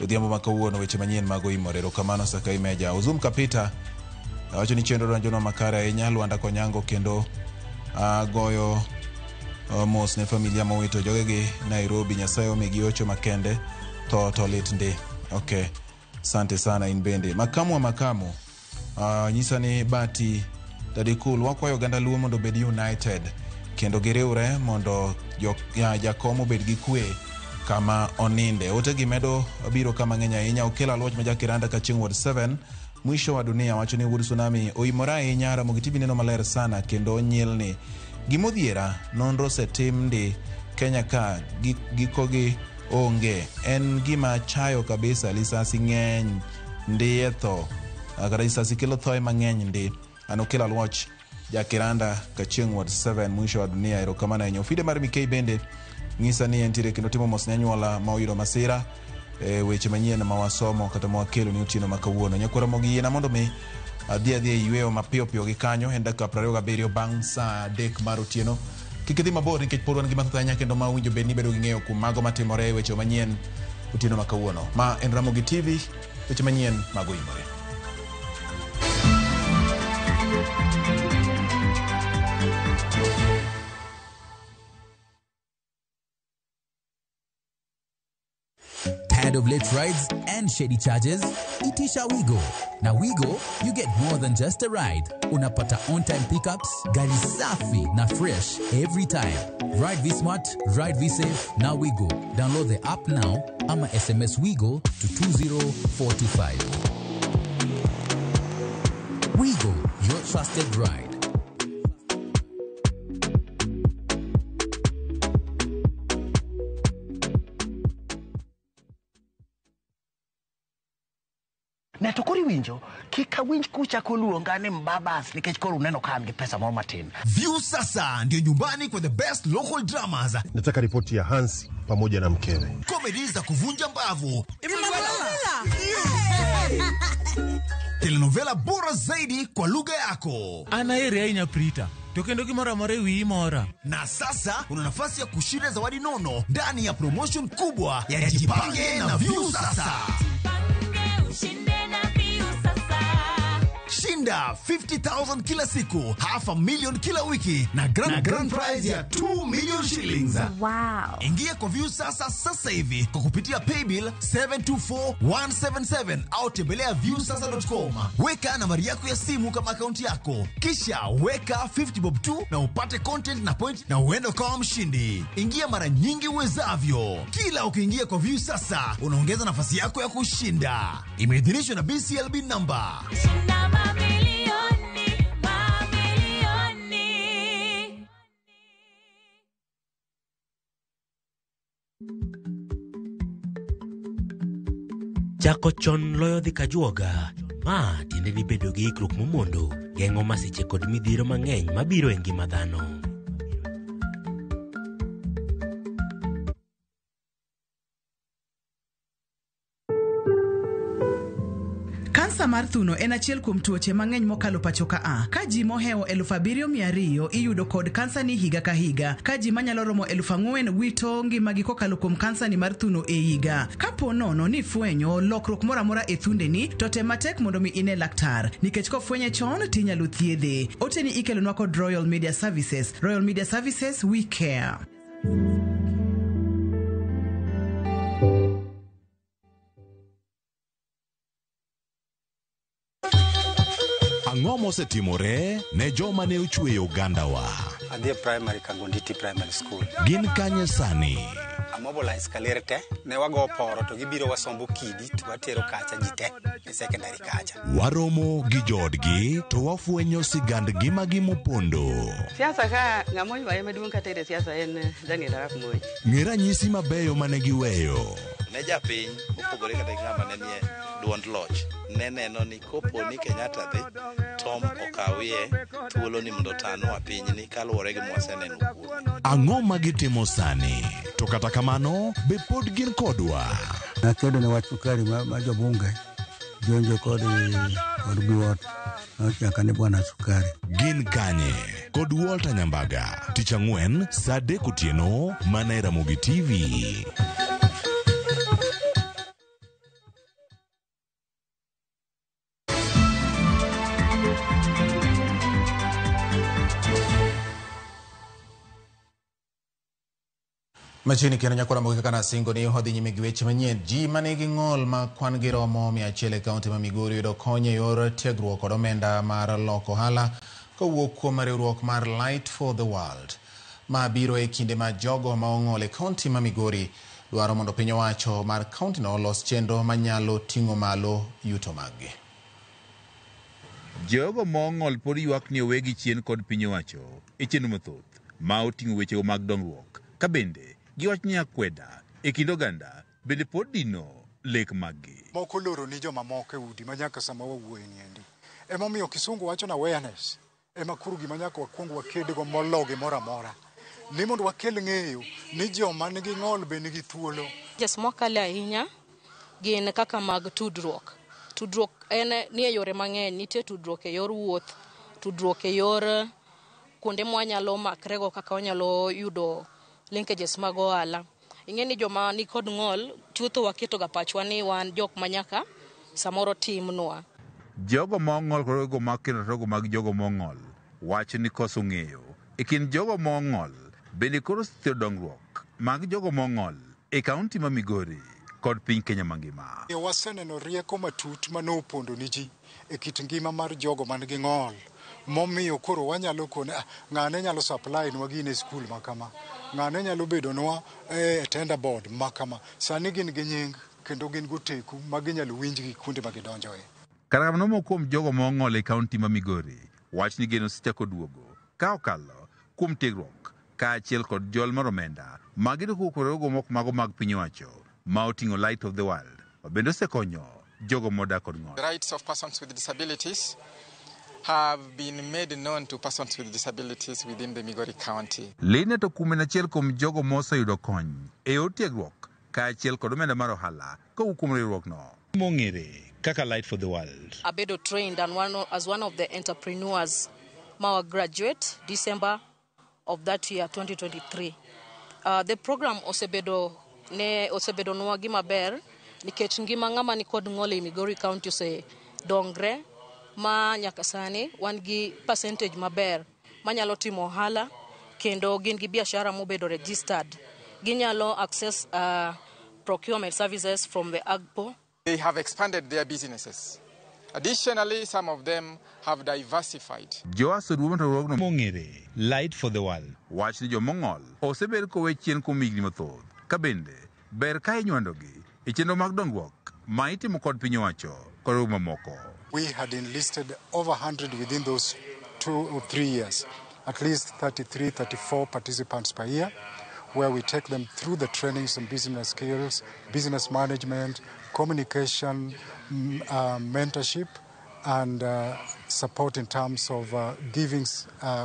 Odhiambo ma kawuono weche manyien mag oimore. Erokamano Sakai Meja. Ozum Kapita wacho ni chenro donjonwa makare ahinya. Lwanda Konyango kendo goyo mos ne familia mowito jogegi Nairobi. Nyasaye omigi ocho makende. Tho to lit ndi. Okay. Asante sana in bende. Makamu wa makamu nyisa ni Bati Dadikul wakwayo oganda Luo mondo obed united kendo giriwre mondo jakom obed gi kwe kama oninde. Ote gi medo biro kama ng'eny ahinya. Okelo Aluoch ma Jakiranda Kachieng' Ward 7 mwisho wa dunia wacho ni wuod Tsunami oimore ahinya. Ramogi TV neno maler sana kendo onyilni. Gimodhiera nonro osetim ndi Kenya ka gikogi onge. En gima chayo kabisa. Lisasi ng'eny ndi e tho. Kata lisasi kelo thoe mang'eny ndi. An Okelo Aluoch Jakiranda Kachieng' Ward 7 mwisho wa dunia. Erokamano ahinya. Ofide mar Mikei bende ng'isa ni entiere kendo timo mos ne anyuola ma oyudo masira. Weche manyien ma wasomo kata ma wakelo ni otieno ma kawuono. Nyakwar Ramogi yiena mondo mi adhi e yweyo mapiyo piyo gi kanyo. En dakika 27 bang' saa 3 mar otieno. Kik idhi mabor nikech pod wan gi mathoth ahinya kendo ma owinjo bed ni bedo gi ng'eyo kuom mago matimore e weche manyien otieno ma kawuono. Ma en Ramogi TV, weche manyien mag oimore.
Tired of late rides and shady charges? Itisha Wigo. Now Wigo, you get more than just a ride. Unapata on-time pickups, gari safi na fresh every time. Ride V-Smart, ride V-Safe, now Wigo. Download the app now ama SMS Wigo to 20425. Wigo, your trusted ride.
Ne to koro iwinjo kik awinj kuchako luonga ni mbabas nikech koro uneno ka an gi pesa moro matin.
View sasa ndio nyumbani kwa the best local dramas.
Nataka ripoti ya Hansi pamoja na mkewe.
Comedy za kuvunja mbavu. Telenovela bora zaidi kwa lugha yako.
An aheri ahinya Prita, to kendo gimoro amora e wiyi mora.
Na sasa una nafasi ya kushinda zawadi nono ndani ya promotion kubwa ya Jipange na Viusasa. Shinda 50,000 kila siku, 500,000 kila wiki na grand prize ya 2 million shillings.
Wow.
Ingia kwa Viusasa sasa hivi kwa kupitia paybill 724177 au tembelea viusasa.com. Weka nambari yako ya simu kama akaunti yako, kisha weka 50 bob tu na upate content na point na uende ukawa mshindi. Ingia mara nyingi uwezavyo. Kila ukiingia kwa Viusasa unaongeza nafasi yako ya kushinda. Imeidhinishwa na BCLB number.
Chako chon loyo dhi kajuoga. Ma tiende ni bedo gi ikruok momondo geng'o masiche kod midhiero mang'eny mabiro e ngima dhano.
Kansa mar thuno en achiel kuom tuoche mang'eny mokalo pacho ka a. Ka ji mohewo 7,200 iyudo kod kansa ni higa ka higa. Ka ji manyalo romo 4,000 wito ngimagi kokalo kuom kansa ni mar thuno e higa. Kapo nono ni fwenyo lokruok moro amora e thundeni, to tem matek mondo mi ine laktar. Nikech kofwenye chon tinyalo thiedhe. Oteni ikelonwa kod Royal Media Services. Royal Media Services, we care.
Ang'o mosetimore ne joma ne ochweyo ogandawa?
Adhi e primary Kangonditi Primary School.
Gin kanye sani?
Amobilize kaler te, ne wago poro to gibiro wasombo kidi to watero kacha ji te e secondary kacha.
Waromo gi joodgi to wafwenyo sigand ngimagi mopondo.
Siasa ka ng'ama oywaye maduong' kata e siasa en Daniel Arap Moi.
Ng'e ranyisi mabeyo mane giweyo.
Ne japiny mopogore kata gi ng'ama ne nie duond loch ne neno ni kopo ni Kenyatta dhi Tom okawie thuolo ni mondo otanwa pinyni kaluwore gi mwaseneno kuome.
Ang'o ma gitimo sani? To kata kamano, be pod gin kodwa?
Nakedo ne wach sukari ma jobunge jonjo kod biwot nochaka ni bwana sukari.
Gin kanye? Kod Walter Nyambaga, tich ang'wen saa 3 otieno mana e Ramogi TV.
Machiegni kendo nyakwara mogi kaka nasingo ni odhi nyime gi weche manyien. Ji manigi ng'ol ma kwan gi romo 100 e kaunti ma Migori yudo kony e yor tiegruok kod omenda mar loko ohala kowuok kuom riwruok mar Light for the World. Ma biro e kinde ma jogo ma ong'ol e kaunti ma Migori dwaro mondo piny owacho mar kaunti no olos chenro manyalo ting'o malo yuto maggi.
Jogo ma ong'ol pod ywak ni owegi chien kod piny owacho e chenro mathoth ma oting'o wechego mag dongruok ka bende giwach ni akweda e kind oganda bende pod dino lek maggi.
Moko loro ni joma moko e udi ma nyaka sama wawuoye ni endi. Emomiyo kisungu wacho na awareness ema koro gima nyaka wakwong wakedgo molo gimoro amora. Ni mondo wakel ng'eyo ni joma nigi ng'ol be nigi thuolo.
Jes mwakale ahinya gin kaka mag tudruok. Tudruok en nie yore mang'eny, nitie tudruok e yor wuoth, tudruok e yor kuonde mwanyalo makrego kaka wanyalo yudo linkages mag ohala. Ing'e ni joma nikod ng'ol chutho waketo ga pachwa ni wan jok manyaka samoro timnwa.
Jogo ma ong'ol kod jogo ma kelo mag jogo ma ong'ol wacho ni koso ng'eyo e kind jogo ma ong'ol bende koro osethiro dongruok mag jogo ma ong'ol e kaunti ma Migori kod piny Kenya mangima.
Waseneno rieko matut manopondo ni ji e kit ngima mar jogo man gi ng'ol. Momiyo koro wanyalo kone ng'ane nyalo supply nwa gine e skul makama, ng'ane nyalo bedo nwa e tender board makama. Sani gin gi nying kendo gin goteku ma ginyalo winjgi kuonde ma gidonjoe.
Kata kamano moko kuom jogo ma ong'ol e kaunti ma Migori wach ni geno osechako duogo ka okalo kuom tiegruok kaachiel kod jol mar omenda ma giyudo kowuok kuom riwruoge moko mago mag piny owacho ma oting'o Light of the World ma bende osekonyo jogo modak kod ng'ol.
The rights of persons with disabilities have been made known to persons with disabilities within the Migori County.
Lina to kuom en achiel kuom jogo moseyudo kony e yor tiegruok kaachiel kod omenda mar ohala kowuok kuom riwruokno. Mong'ere kaka Light for the World.
Abedo trained and as one of the entrepreneurs ma graduate December of that year 2023. The program osebedo ne osebedo nwa gima ber nikech ngima ng'ama ni kod ng'ol e Migori County ose dongre ma nyaka sani wan gi percentage maber manyalo timo ohala kendo gin gi biashara mobedo registered. Ginyalo access procurement services from the AGPO.
They have expanded their businesses. Additionally, some of them have diversified.
Joaso duo riwruogno mong'ere Light for the World wach ni jomong'ol osebed kowe chien kuom higni mathoth ka bende ber ka inywandogi e chenro mag dongruok ma itimo kod piny owacho kod mamoko.
We had enlisted over 100 within those 2 or 3 years, at least 33, 34 participants per year, where we take them through the trainings on business skills, business management, communication, mentorship, and support in terms of giving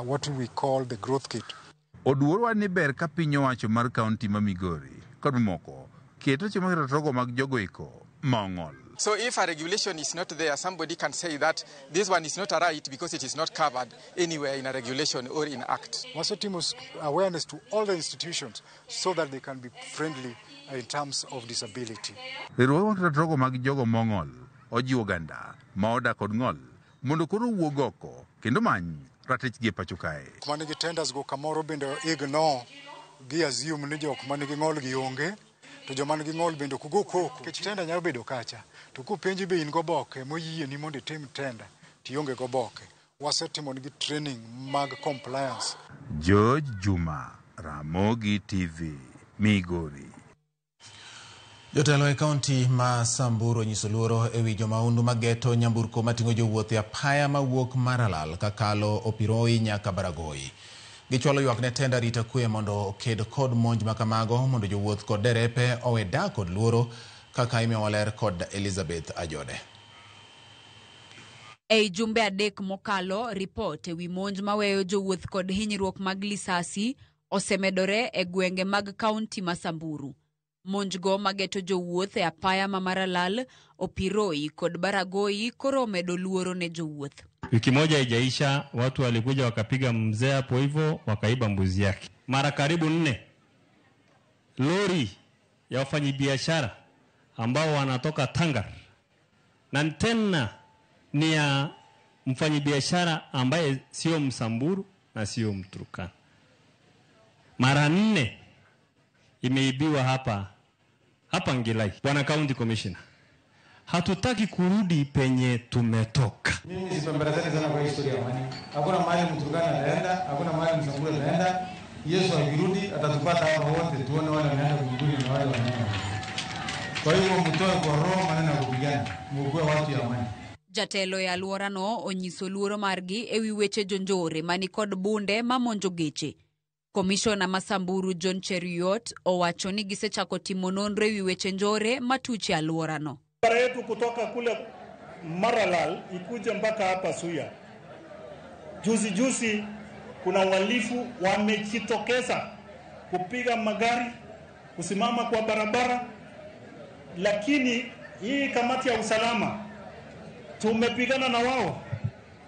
what we call the growth kit.
Oduor ni ber ka piny owacho mar kaunti ma Migori kod mamoko keto weche mag ratiro mag jogo eko ma ong'ol.
So if a regulation is not there, somebody can say that this one is not a right because it is not covered anywhere in a regulation or in act.
Wasetimo awareness to all the institutions so that they can be friendly in terms of disability.
Riwruok mar ratiro mag jogo mong'ol ojiwo oganda ma odak kod ng'ol mondo koro owuog oko kendo many ratichgi e pacho kae.
Jok manigi tenders go kamoro bende ignore gi assume ni jok manigi ng'ol gi onge, to joma nigi ng'ol bende ok go koko. Nikech tender nyalo bedo kacha, to kopenji be in goboke moyieni mondo itim tender, to ionge goboke. Wasetimo nigi training mag compliance.
George Juma, Ramogi TV, Migori.
Jotelo e kaunti ma Samburu onyiso luoro ewi jomahundu mageto nyamburko mating'o jowuoth e apaya mawuok Maralal kakalo Opiroi nyaka Baragoi. Gichwalo ywak ne tend arita kwe mondo oked kod monj makamago mondo jowuoth kod derepe owe dak kod luoro kaka imiyowa ler kod Elizabeth Ajode.
Ei jumbe 3 mokalo, ripot ewi monj maweyo jowuoth kod hinyruok mag lisasi osemedore e gwenge mag kaunti ma Samburu. Monjgo mageto jowuoth e apaya ma Maralal, Opiroi kod Baragoi koro omedo luoro ne jowuoth.
Wiki moja haijaisha, watu walikuja wakapiga mzee hapo hivyo, wakaiba mbuzi yake. Mara karibu 4 lori ya wafanyabiashara ambao wanatoka Tangar, na tena ni ya mfanyabiashara ambaye sio Msamburu na sio Mturkana. Mara 4 imeibiwa hapa Ngilai. Bwana County Commissioner, hatutaki kurudi penye tumetoka.
Mimi sipambarazani sana kwa historia ya amani. Hakuna mahali Mturkana anaenda, hakuna mahali Msamburu anaenda. Yesu akirudi atatupata hapa wote, tuone wale wanaenda mbinguni na wale wanaenda. Kwa hiyo mtoe kwa roho maneno ya kupigana, mwokoe watu ya amani.
Jatelo e alworano onyiso luoro margi ewi weche jonjore mani kod bunde mamonjo geche. Komishona ma Samburu John Cheruiyot owacho ni gisechako timo nonro ewi weche njore matuche alworano.
Barabara yetu kutoka kule Maralal ikuje mpaka hapa Suya. Juzi juzi kuna wahalifu wamejitokeza kupiga magari, kusimama kwa barabara, lakini hii kamati ya usalama tumepigana na wao,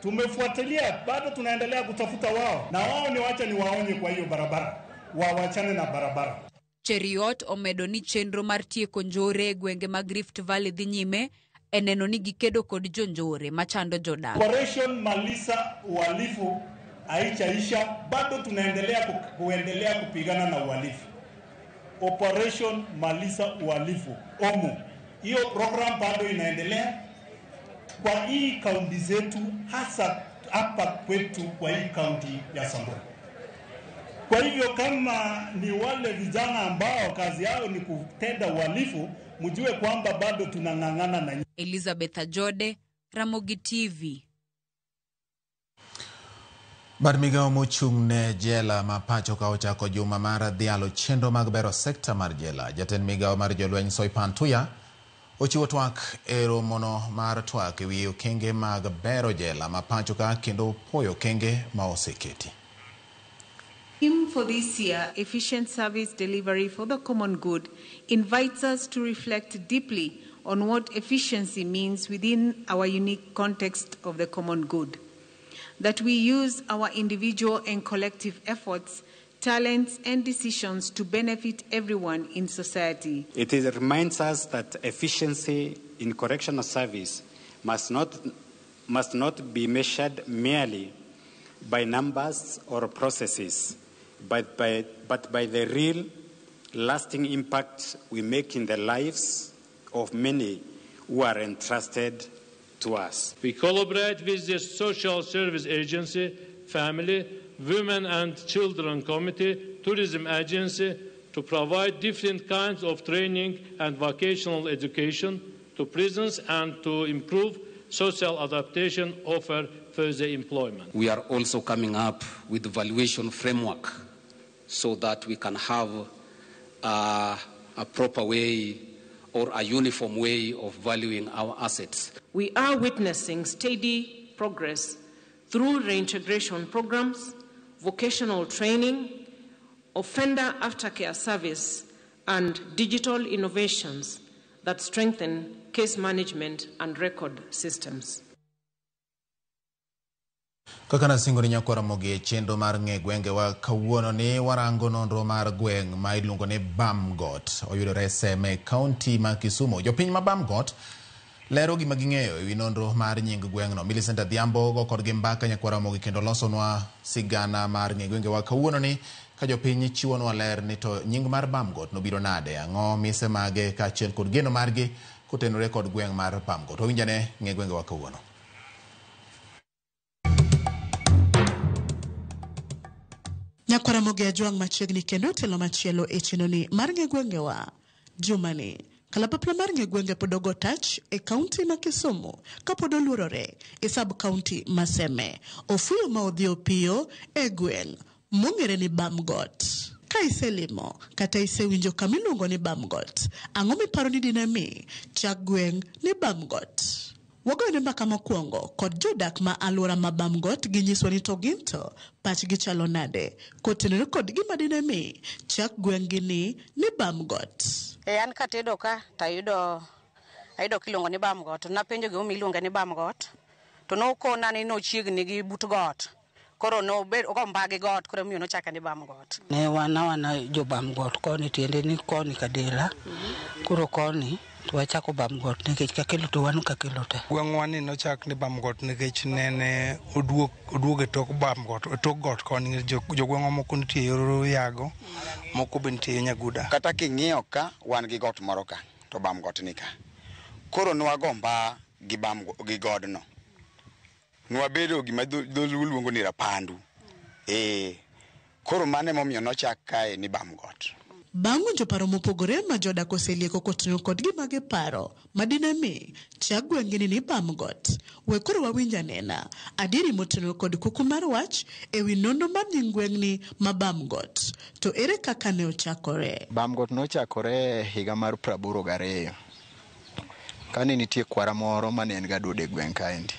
tumefuatilia, bado tunaendelea kutafuta wao, na wao ni wacha ni waonye kwa hiyo barabara, wawachane na barabara.
Cheruiyot omedo ni chenro mar tieko njore e gwenge mag Rift Valley dhi nyime e neno ni gikedo kod jonjore machando jodak.
Operation Malisa uhalifu haijaisha, bado tunaendelea kuendelea kupigana na uhalifu. Operation Malisa uhalifu OMU, hiyo program bado inaendelea kwa hii kaunti zetu, hasa hapa kwetu kwa hii kaunti ya Samburu. Kwa hivyo kama ni wale vijana ambao kazi yao ni kutenda uhalifu, mjue kwamba bado tunang'ang'ana na.
Elizabeth Ajode, Ramogi TV.
Bad migao mochung' ne jela ma pacho ka ochako juma mar dhialo chenro mag bero sekta mar jela. Jatend migao mar jolweny Soipan Tuya ochiwo twak e romono mar twak ewi okenge mag bero jela ma pacho ka kendo puoyo okenge ma oseketi.
Theme for this year, Efficient Service Delivery for the Common Good, invites us to reflect deeply on what efficiency means within our unique context of the common good. That we use our individual and collective efforts, talents, and decisions to benefit everyone in society.
It reminds us that efficiency in correctional service must not be measured merely by numbers or processes, but by the real, lasting impact we make in the lives of many who are entrusted to us.
We collaborate with the Social Service Agency, Family, Women and Children Committee, Tourism Agency to provide different kinds of training and vocational education to prisons and to improve social adaptation, offer further employment.
We are also coming up with the valuation framework so that we can have a proper way or a uniform way of valuing our assets.
We are witnessing steady progress through reintegration programs, vocational training, offender aftercare service, and digital innovations that strengthen case management and record systems.
Kaka nasingo ni nyakwara Ramogi e chenro mar ng'e gwengewa kawuono ni warango nonro mar gweng' ma iluongo ni Bamgot oyudore Seme, kaunti ma Kisumu. Jopiny ma Bamgot lero gima ging'eyo ewi nonro mar nying gweng'no. Millicent Adhiambo go kodgi mbaka nyakwara Ramogi kendo losonwa sigana mar ng'e gwengewa kawuono ni ka jopiny chiwonwa ler ni to nying mar Bamgot nobiro nade, ang'o mise mage kaachiel kod geno margi kotenore kod gweng' mar Bamgot. Wawinjane ng'e gwengewa kawuono.
Nyakwara Ramogi Ajwang' machiegni kendo telo machielo e chenroni mar ng'e gwengewa. Jumani, kalapapla mar ng'e gwenge pod ogo tach e kaunti ma Kisumu kapod oluorore e sub kaunti ma Seme. Ofuyo ma odhi opiyo e gweng' mong'ere ni Bamgot. Ka iselimo kata isewinjo kama iluongo ni Bamgot, ang'o miparo ni dine mi chak gweng' ni Bamgot? Wagoyone mbaka mokwongo kod jodak ma alwora ma Bamgot ginyiswa ni to gin to pachgi chalo nade kotenore kod gima dine mi chak gweng'gi ni Bamgot.
E an katedo ka to ayudo kiluongo ni Bamgot. Napenjo gimomiyo iluonge ni Bamgot to nokona ni nochiegni gi but got. Koro nobed ogo mbagi got koro miyo nochake ni Bamgot.
Ne wana jo Bamgot koni tiende ni koni Kadela. Koro koni to wachako Bamgot nikech Kakelo to wan Kakelo te.
Gweng'wa ni nochak ni Bamgot nikech nene oduog e tok Bamgot, e tok got koni jogweng'wa moko nitie yor Yago, moko be nitie Nyaguda.
Kata king'iyo ka wan gi got moro ka to Bamgot ni ka. Koro nwago mba gi gi godno. Nwabedo gima dholuo luongo ni rapandu. Koro mano emomiyo nochak kae ni Bamgot.
Bang' winjo paro mopogore ma jodak oselieko kotenore kod gima giparo madine mi chak gweng'ni ni Bamgot, we koro wawinj anena adieri motenore kod kuku mar wach ewi nonro mar nying gweng'ni ma Bamgot. To ere kaka ne ochakore?
Bamgot nochakore higa mar 82 kane nitie kwara moro mane en ga dodo e gweng' kaendi.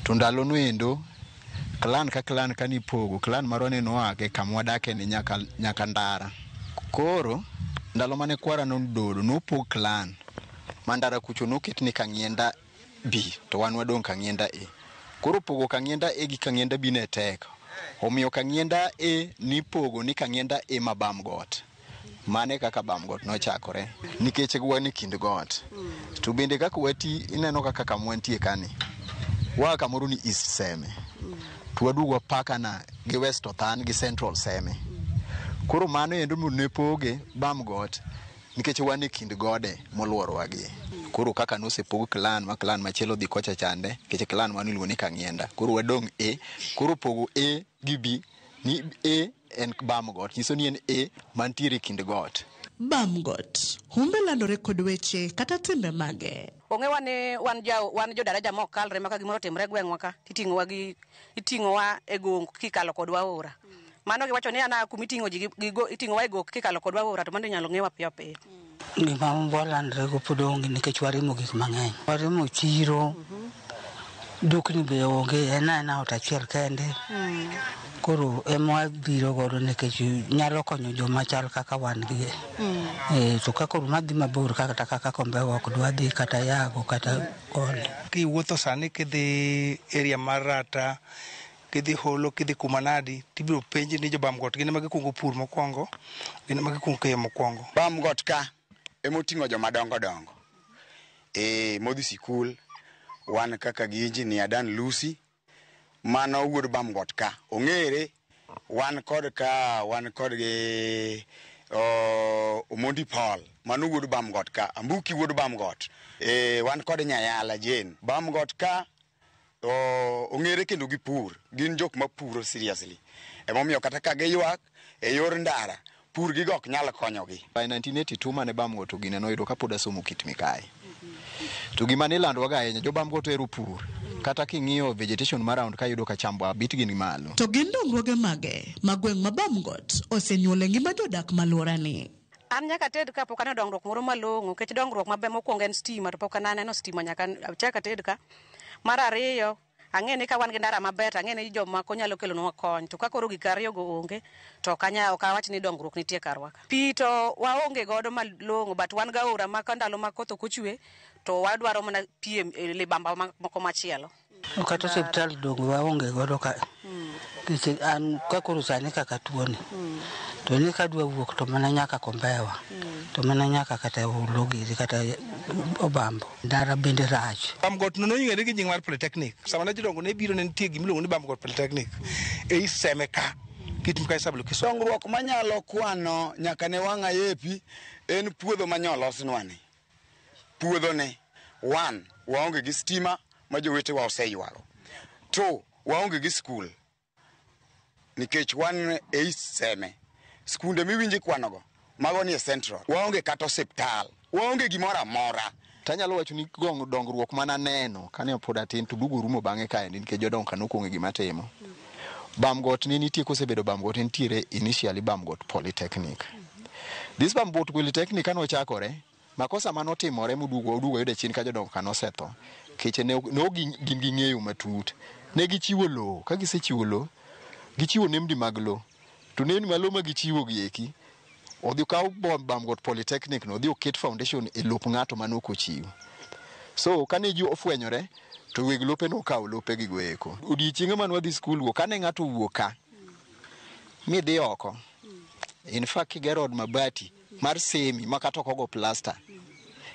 To ndalo noendo klan ka klan kanipogo, klan marwa ne noake kama wadake ni nyaka Ndara. Koro ndalo mane kwara nododo nopog klan ma Ndara kucho noket ni Kang'ienda B to wan wadong' Kang'ienda A. Koro pogo Kang'ienda A gi Kang'ienda B ne tek. Omiyo Kang'ienda A nipogo ni Kang'ienda A ma Bamgot. Mane kaka Bamgot nochakore nikech wan e kind got. To bende kaka wati ineno kaka kama wantie kani. Waa kamoro ni East Seme. To waduogo wapakana gi West Othan gi Central Seme. Koro mano endo ne poge Bamgot nikech wan e kind gode moluorowa gi. Koro kaka nosepog klan ma klan machielo dhi kocha chande nikech klan mano iluongo ni Kang'ienda. Koro wadong' A. Koro pogo A gi B ni A en Bamgot nyiso ni en A mantiere e kind got.
Bamgot humbe landore kod weche kata timbe mage.
Ong'ewa ni wan jodaraja mok kalre ma ka gimoro otimre gweng'wa ka iting'owa e gong kikalo kodwa aora. Mano giwacho ni ana kuma iting'o ji iting'owa e gok kikalo kodwa aora to mano inyalo ng'ewa piyo piyo.
Gima walandre go pod onge nikech warimo gik mang'eny. Warimo chiro, Dukni be onge, en aena ot achiel kende. Koro ema wabiro godo nikech nyalo konyo joma chal kaka wan gi. To ka koro madhi mabor kata kaka Kombewa ok dwa dhi kata Yago kata koni.
Kiwuotho sani kidhi area mar Rata, kidhi Holo, kidhi Kumanadi, tibiro penji ni jobamgot gin ema gikuongo pur mokwongo, gin ema gikuongo keyo mokwongo.
Bamgot ka emoting'o joma dongo dongo. Modhi sikul, wan kaka gi engineer Dan Lucy, mano wuod Bamgot ka. Ong'ere, wan kod ka, wan kod gi Omondi Paul, mano wuod Bamgot ka. Ambuki wuod Bamgot. Wan kod Nyayala Jane. Bamgot ka ong'ere kendo gi pur. Gin jok mapuro seriously. Emomiyo kata ka giywak e yor ndara, pur gigo ok nyal konyogi.
By 1982 mane Bamgot ogine noyudo kapod asomo Kit Mikayi. To gima nilandowaga ahinya, jo Bamgot ohero pur. Kata king'iyo vegetation mar round ka yudo ka chambwa abit gin malo.
To gin dongruoge mage ma gweng' ma Bamgot osenyuolo e ngima jodak malworani?
An nyaka ted ka pok aneno dongruok moro malong'o, nikech dongruok maber mokwongo en stima, to pok aneno stima nyaka achak ated ka. Mar ariyo, ang'e ni ka wan gi ndara maber to ang'e ni jomako nyalo kelonwa kony, to ka koro gik ariyogo onge to ok awach ni dongruok nitie karwa ka. Pi to waonge godo malong'o, but wan gi aora ma ka ndalo ma koth ok ochwe to wadwaro mana pi e libamba moko machielo.
Kata osiptal donge waonge godo ka. Nikech an ka koro sani kaka tuoni, to ni kadwa wuok to mana nyaka Kombewa, to mana nyaka kata Holo giri kata Obambo. Ndara bende rach.
Bamgot no nong'ere gi nying mar Polytechnic. Sama ne jodongo ne biro ne nitie gimiluongo ni Bamgot Polytechnic e Seme ka, Kit Mikayi sub-location.
Dongruok manyalo kwano nyaka ne wang' ayepi en puodho manyolosnwa ni. Puodho ni, 1, waonge gi stima ma jowetewa oseywago. 2, waonge gi skul. Nikech wan e Seme. Skunde miwinjo kwanogo, mago nie Central. Waonge kata osiptal. Waonge gimoro amora.
Tanyalo wacho ni dongruok mana neno kane pod atin to duogo rumo bang'e kaendi nikech jodongo ka nokuong'e gima timo. Bamgot ne nitie kosebedo Bamgot nitiere initially Bamgot Polytechnic. This Bamgot Polytechnic kane ochakore, makosa manotimore moduogo oduogo yude chien ka jodongo ka nosetho. Keche ne ok gin gi ng'eyo matut. Ne gichiwo lowo, ka gisechiwo lowo, gichiwo nembni mag lowo. To nembni mag lowo ma gichiwo gi eki, odhi okaw Bamgot Polytechnic no, odhi oket foundation e lop ng'ato mane ok ochiwo. So kane ji ofwenyore, to weg lope nokawo lope gigo eko. Odiechienge mane wadhi skul go, kane ng'ato owuok ka, midhi oko, in fact kigero od mabati mar semi ma kata ok ogo plaster,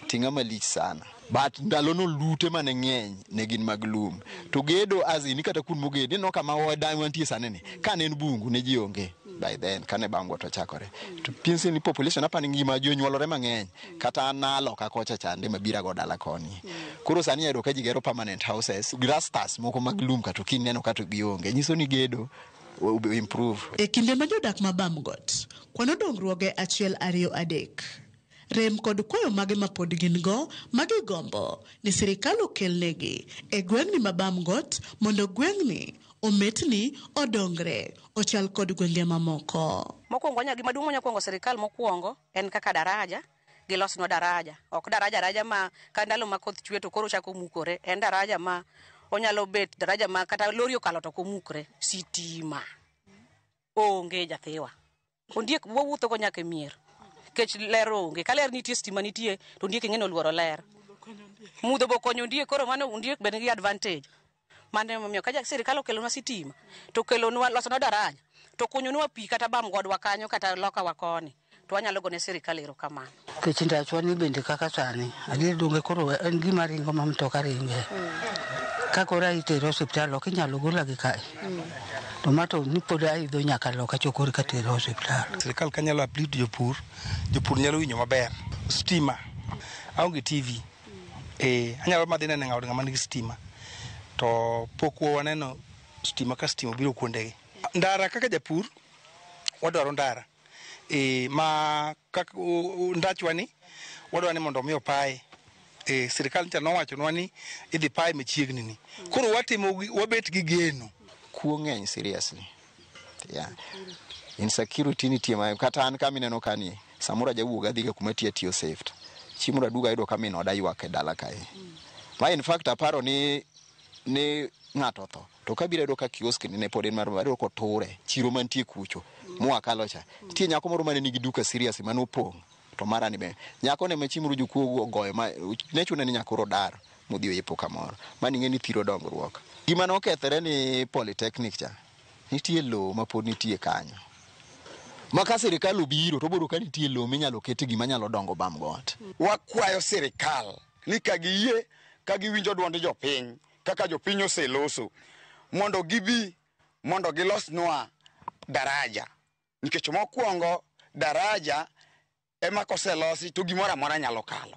ting'a malich sana. But ndalo no lute mane ng'eny ne gin mag lum. To gedo as in kata kuond moged, ineno kama wantie sani ni, kane en bungu ne ji onge by then, kane Bamgot ochakore. To pinsi ni population apani ngima ji onyuolore mang'eny, kata an naloka kocha chande mabira go dala koni. Koro sani ayudo ka ji gero permanent houses, grass stars moko mag lum kata kineno kata gionge, nyiso ni gedo improve.
E kinde ma jodak ma Bamgot kwano dongruoge 1, 2, 3. Rem kod kwayo mage ma pod gin go ma gigombo ni sirikal okelnegi e gweng'ni ma Bamgot mondo gweng'ni ometni odongre ochal kod gwenge mamoko.
Mokwongo gima duong' manya kwongo sirikal mokwongo en kaka daraja, gilosnwa daraja. Ok daraja ma ka ndalo ma koth chwe to koro chako mukore. En daraja ma onyalo bet daraja ma kata lori okalo to ok omukre. Sitima onge jathiwa. Ondiek wawuotho go nyaka e mier. Nikech ler onge. Ka ler nitie, stima nitie, to ondiek ing'e ni oluoro ler. Mudho bo konyo ondiek, koro mano ondiek be nigi advantage. Mano emomiyo ka sirikal okelonwa sitima, to okelonwa losonwa daraja, to kunyonwa pi kata Bamgodwa kanyo kata lokawa koni, to wanyalo gone sirikal erokamano.
Nikech ndachwa ni bende kaka sani, adier donge koro en gima ringo ma mtoka ringe. Ka koro itere osiptal ok inyalo gola gi kae. To ma to ni pod aidho nyaka loka chokor ka tere osiptal.
Sirikal ka nyalo uplift jopur, jopur nyalo winjo maber. Stima, aonge TV. Anyalo madhi neno od ng'ama nigi stima. To pok waneno stima ka stima obiro kuondegi. Ndara kaka japur, wadwaro ndara. Ma kaka ndachwa ni, wadwaro ni mondo mi opaye. Sirikal ncha nowachonwa ni idhi paye machiegni ni. Koro watimo wabet gi geno.
Kuo ng'eny seriously. Yeah. Insecurity nitie ma kata an kama ineno kani, samoro ajawuog adhiga kuma tiyo atiyo safe. Chieng' moro aduogo ayudo ka min oda ywak e dala kae. Ma in fact aparo ni Ne ng'ato otho to kabiro yudo ka kiosk ni ne pod en mar ayudo koture chiro mantie kucho mwakalo cha nitie nyako moro mane nigi duka serious mane opong' to mara ni be nyako ne machimru jokuo ogoyo ma ne chune ni nyako odar modhi oyepo kamoro mano ing'e ni thiro dongruok. Gima nokethore ni polytechnic cha nitie lowo ma pod nitie kanyo ma ka sirikal obiro to obiro ka nitie lowo minyalo ket gima nyalo dongo bam got.
Wakwayo sirikal ni ka giyie ka giwinjo duond jopiny kaka jopiny oseloso mondo gibi mondo gilosnwa daraja nikech mokwongo daraja ema koselosi to gimoro amora nyalo kalo.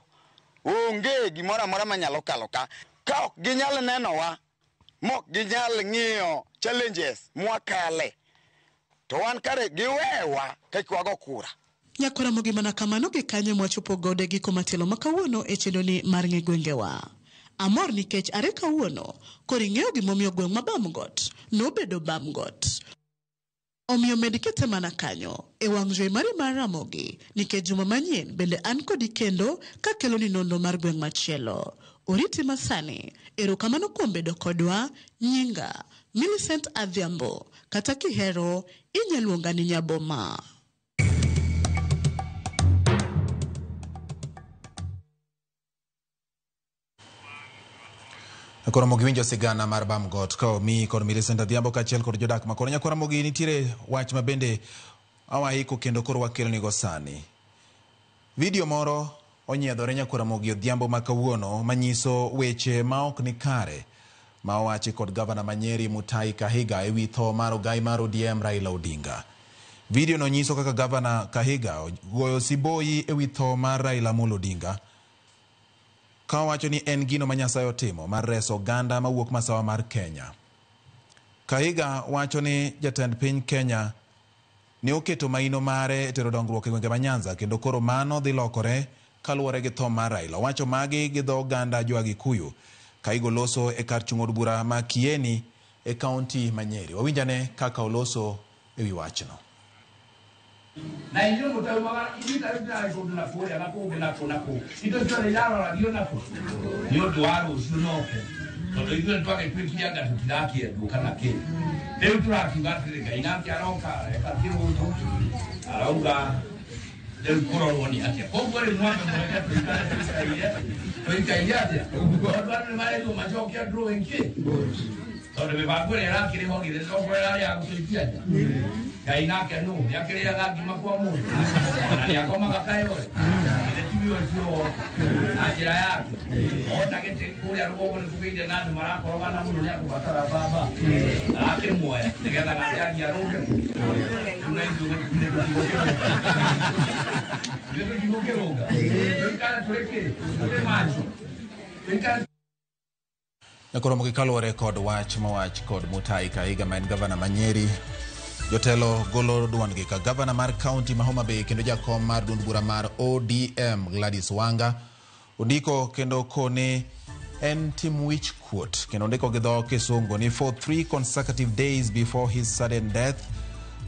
Onge gimoro amora manyalo kalo ka ka ok ginyal nenowa mok ginyal ng'iyo challenges mwakale to wan kare giwewa kik wago kura.
Nyakwara Ramogi mana kamano gi kanyo mwachopo godo e giko matielo ma kawuono e chenroni mar ng'e gwengewa. Amor nikech are kawuono koro ing'eyo gimomiyo gweng' ma Bamgot nobedo Bamgot. Omiyo med kete mana kanyo e wang' jowi mari mar Ramogi nikech juma manyien bende an kodi kendo kakeloni nonro mar gweng' machielo. Oriti masani, erokamano kuom bedo kodwa, nyinga Millicent Adhiambo, kata kihero inya luonga ni Nyaboma.
Koro Ramogi winjo sigana mar Bamgot ka omi kod Millicent Adhiambo kaachiel kod jodak ma kono. Nyakwar Ramogi nitiere wach ma bende awaiko kendo koro wakelonigo sani. Video moro onyiedhore Nyakwar Ramogi odhiambo ma kawuono manyiso weche ma ok ni kare ma owachi kod gavana ma Nyeri Mutahi Kahiga ewi tho mar ogai mar ODM Raila Odinga. Video no nyiso kaka gavana Kahiga goyo siboyi ewi tho mar Raila Amolo Odinga ka owacho ni en gino ma Nyasaye otimo mar reso oganda mawuok masawa mar Kenya. Kahiga wacho ni jatend piny Kenya ne oketo maino mare e tero dongruok e gwenge ma Nyanza kendo koro mano dhi lokore kaluwore gi tho mar Raila. Owacho magi gi dho oganda jo Agikuyu. Kahiga oloso e kar chung' od bura ma Kieni e kaunti ma Nyeri. Wawinjane kaka oloso ewi wachno.
Na inyuĩ mũtaumaga ithuĩ ta rĩu tũrarĩ kũndũ na kũrĩa na kũngĩ na kũ na kũ indo ciothe iraroragio na kũ nĩ ũndũ wa rũciũ noke tondũ ithuĩ nĩ twagĩtuĩkire anga tũtirakĩendwo kana kĩ rĩu tũrakiuga atĩrĩ Ngai nake aroka areka kĩũndũ arauga rĩu kũrorwo nĩ atĩa koguo rĩu mwambe mũreke tũikare tũikaire tũikaire atĩa tondũ andũ nĩ marerirwo macoke drawing kĩ tondũ mĩbango ĩrĩa ĩrakĩrĩ ho githĩ tokorwo ĩrarĩ ya gũtũikia nja Ngai nake nũ nĩakĩrĩaga ngima kwa mũndũ ona nĩakomaga kayore githĩ tiwe ũcio na njĩra yake ona gĩtĩ kũrĩa rũgongo nĩ kũgĩire na andũ marakorogana mũno nĩakũbatara baba arakĩmuoya nĩgetha nake athiĩ arũnge rĩu na ithuĩ ithuĩ tũtigũkĩrũnga tũikare tũrĩ kĩ tũrĩ macho tũikare
Koro kaluwore kod wach mowach kod Mutahi Kahiga ma en gavana ma Nyeri, jotelo golo duondgi ka gavana mar kaunti ma Homa Bay kendo jakom mar duond bura mar ODM Gladys Wanga ondiko kendo kone en tim wich kuot kendo ondiko gi dho kisungu ni for 3 consecutive days before his sudden death,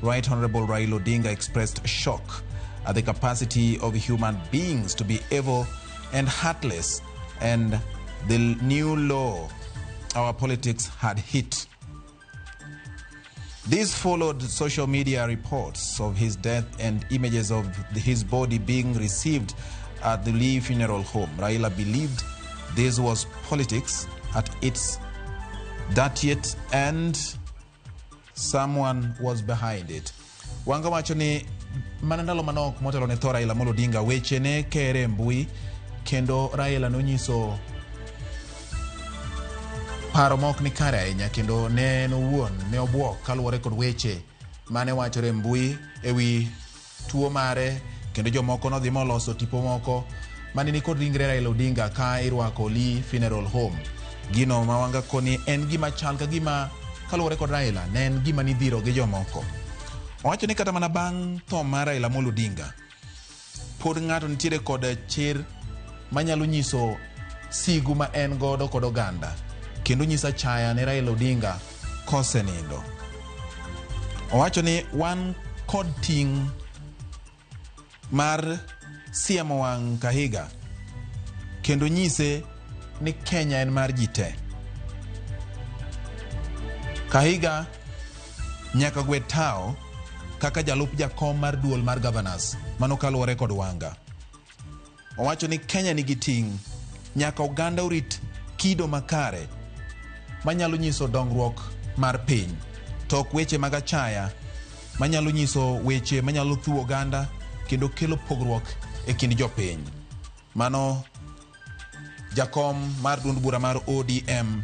Right Honorable Raila Odinga expressed shock at the capacity of human beings to be evil and heartless and the new law our politics had hit. This followed social media reports of his death and images of his body being received at the Lee Funeral Home. Raila believed this was politics at its dirtiest and someone was behind it. Wanga wacho ni mana ndalo manok motelo ne tho Raila Amolo Odinga weche ne kere e mbui kendo Raila nonyiso paro ma ok ni kare ahinya kendo ne en owuon ne obuok kaluwore kod weche mane wachore e mbui ewi tuo mare kendo jomoko nodhi moloso tipo moko mane ni kod ringre Raila Odinga ka irwako Lee Funeral Home. Gino ma Wanga koni en gima chal ka gima kaluwore kod Raila ne en gima nidhiro gi jomoko. Owacho ni kata mana bang' tho mar Raila Amolo Odinga pod ng'ato nitiere kod chir manyalo nyiso sigu ma en godo kod oganda kendo nyiso achaya ne Raila Odinga kosenindo. Owacho ni wan kod ting' mar siemo wang' Kahiga kendo nyise ni Kenya en mar ji te. Kahiga nyaka gwe tao kaka jalup jakom mar duol mar governors, mano kaluwore kod Wanga. Owacho ni Kenya nigi ting' nyaka oganda orit kido makare manyalo nyiso dongruok mar piny, to ok weche mag achaya manyalo nyiso weche manyalo thuwo oganda kendo kelo pogruok e kind jopiny. Mano jakom mar duond bura mar ODM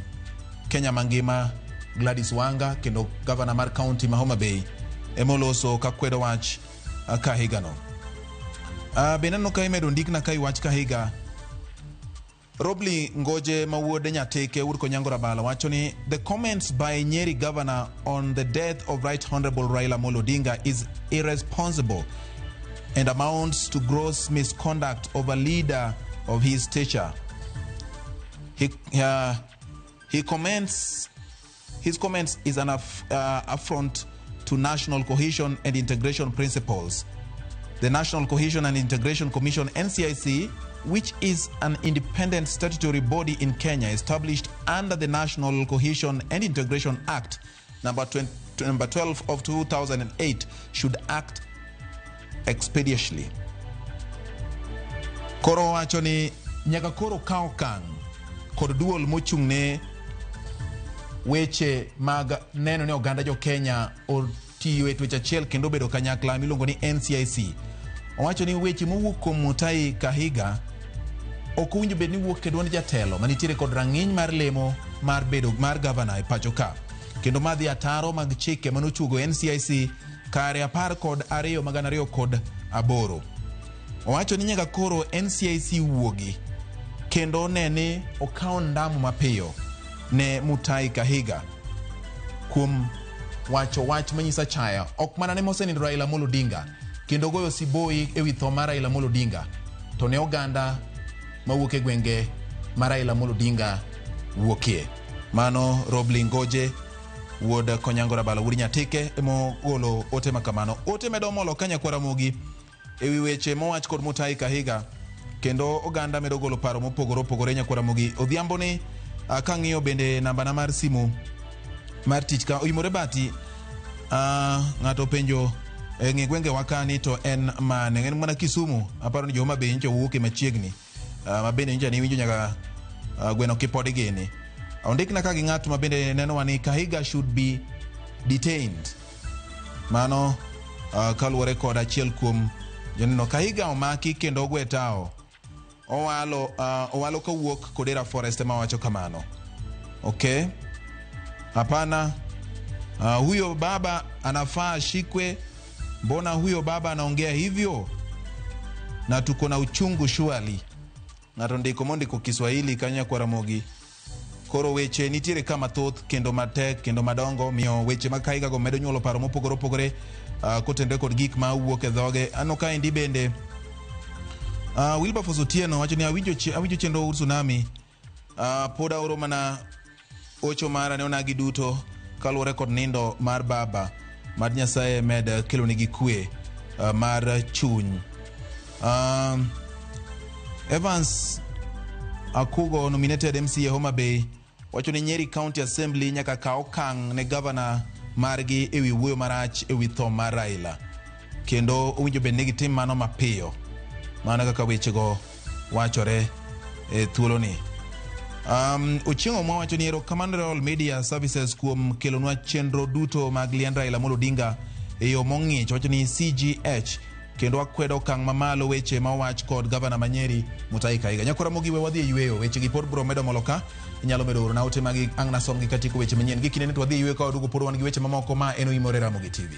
Kenya mangima Gladys Wanga kendo gavana mar kaunti ma Homa Bay emoloso ka kwedo wach Kahigano. Bende aneno ka imedo ndikna ka iwach Kahiga. Robli Ngoje ma wuod Nyatike wuod Konyango Rabalo wacho ni the comments by Nyeri governor on the death of Right Honorable Raila Amolo Odinga is irresponsible and amounts to gross misconduct of a leader of his stature. He comments, his comments is an affront to national cohesion and integration principles. The National Cohesion and Integration Commission, NCIC, which is an independent statutory body in Kenya established under the National Cohesion and Integration Act number 12 of 2008, should act expeditiously. Koro wacho ni nyaka koro kaw okang' kod duol mochung'ne weche mag neno ni oganda jo Kenya otiyo e twech achiel kendo obedo kanyakla miluongo ni NCIC. Owacho ni weche mowuok kuom Mutahi Kahiga ok owinjo bed ni wuok e duond jatelo manitiere kod rang'iny mar lemo mar bedo mar gavana e pacho ka, kendo madhi ataro mag chike manochuogo NCIC kare 12 2008. Owacho ni nyaka koro NCIC wuogi kendo ne ni okawo ndamo mapiyo ne Mutahi Kahiga kuom wacho wach manyiso achaya ok mana ne mosenindo Raila Amolo Odinga kendo goyo siboi ewi tho mar Raila Amolo Odinga to ne oganda mawuok e gwenge ma Raila Amolo Odinga wuokie. Mano Robli Ngoje wuod Konyango Rabalo wuod Nyatike emogolo ote makamano. Ote medo molo ka nyakwar Ramogi ewi weche mowach kod Mutahi Kahiga kendo oganda medo golo paro mopogore opogore nyakwar Ramogi. Odhiambo ni kang'iyo bende nambana mar simu mar tich ka oimore bati, ng'ato openjo ng'e gwenge wa kani to en mane? En mana Kisumu, aparo ni jo Homa Bay nyocha owuoke machiegni, ma bende nyocha niwinjo nyaka gweno kipod gini. Ondikna ka gi ng'at ma bende nenowa ni Kahiga should be detained. Mano kaluwore kod achiel kuom joneno. Kahiga omaki kendo ogwe tao. Owalo owalo kowuok Kodera Forest ema wacho kamano. Okay. Hapana. Huyo baba anafaa ashikwe. Mbona huyo baba anaongea hivyo? Na tuko na uchungu surely. Ng'ato ndiko mondiko Kiswahili kanya kwa Ramogi. Koro weche nitiere ka mathoth kendo matek kendo madongo, miyo weche ma Kahiga go medo nyuolo paro mopogore opogore kotenore kod gik ma wuok e dhoge. Aneno kaendi bende Wilberforce Otieno wacho ni awinjo chenro Tsunami, pod aoro mana ocho mara ne onagi duto kaluwore kod nindo mar baba. Mad Nyasaye med kelonigi kwe mar chuny. Evans Akugo nominated MCA Homa Bay wacho ni Nyeri County Assembly nyaka kaw okang' ne gavana margi ewi wuoyo marach ewi tho mar Raila, kendo owinjo bed ni gitim mano mapiyo. Mano kaka wechego wachore e thuoloni. Ochieng' Omwa wacho ni erokamano Royal Media Services kuom kelonwa chenro duto mag liend Raila Amolo Odinga e yo mong'ich. Wacho ni CGH kendo akwedo okang' mamalo weche ma owach kod gavana ma Nyeri Mutahi Kahiga. Nyakwar Ramogi, we wadhi e yweyo. Weche gi pod biro medo molo ka. Inyalo medo orona ote magi ang' nasomgi katieko weche manyien. Gi kindeni to wadhi e yweyo ka waduogo pod wan gi weche mamoko ma en Oimore Ramogi TV.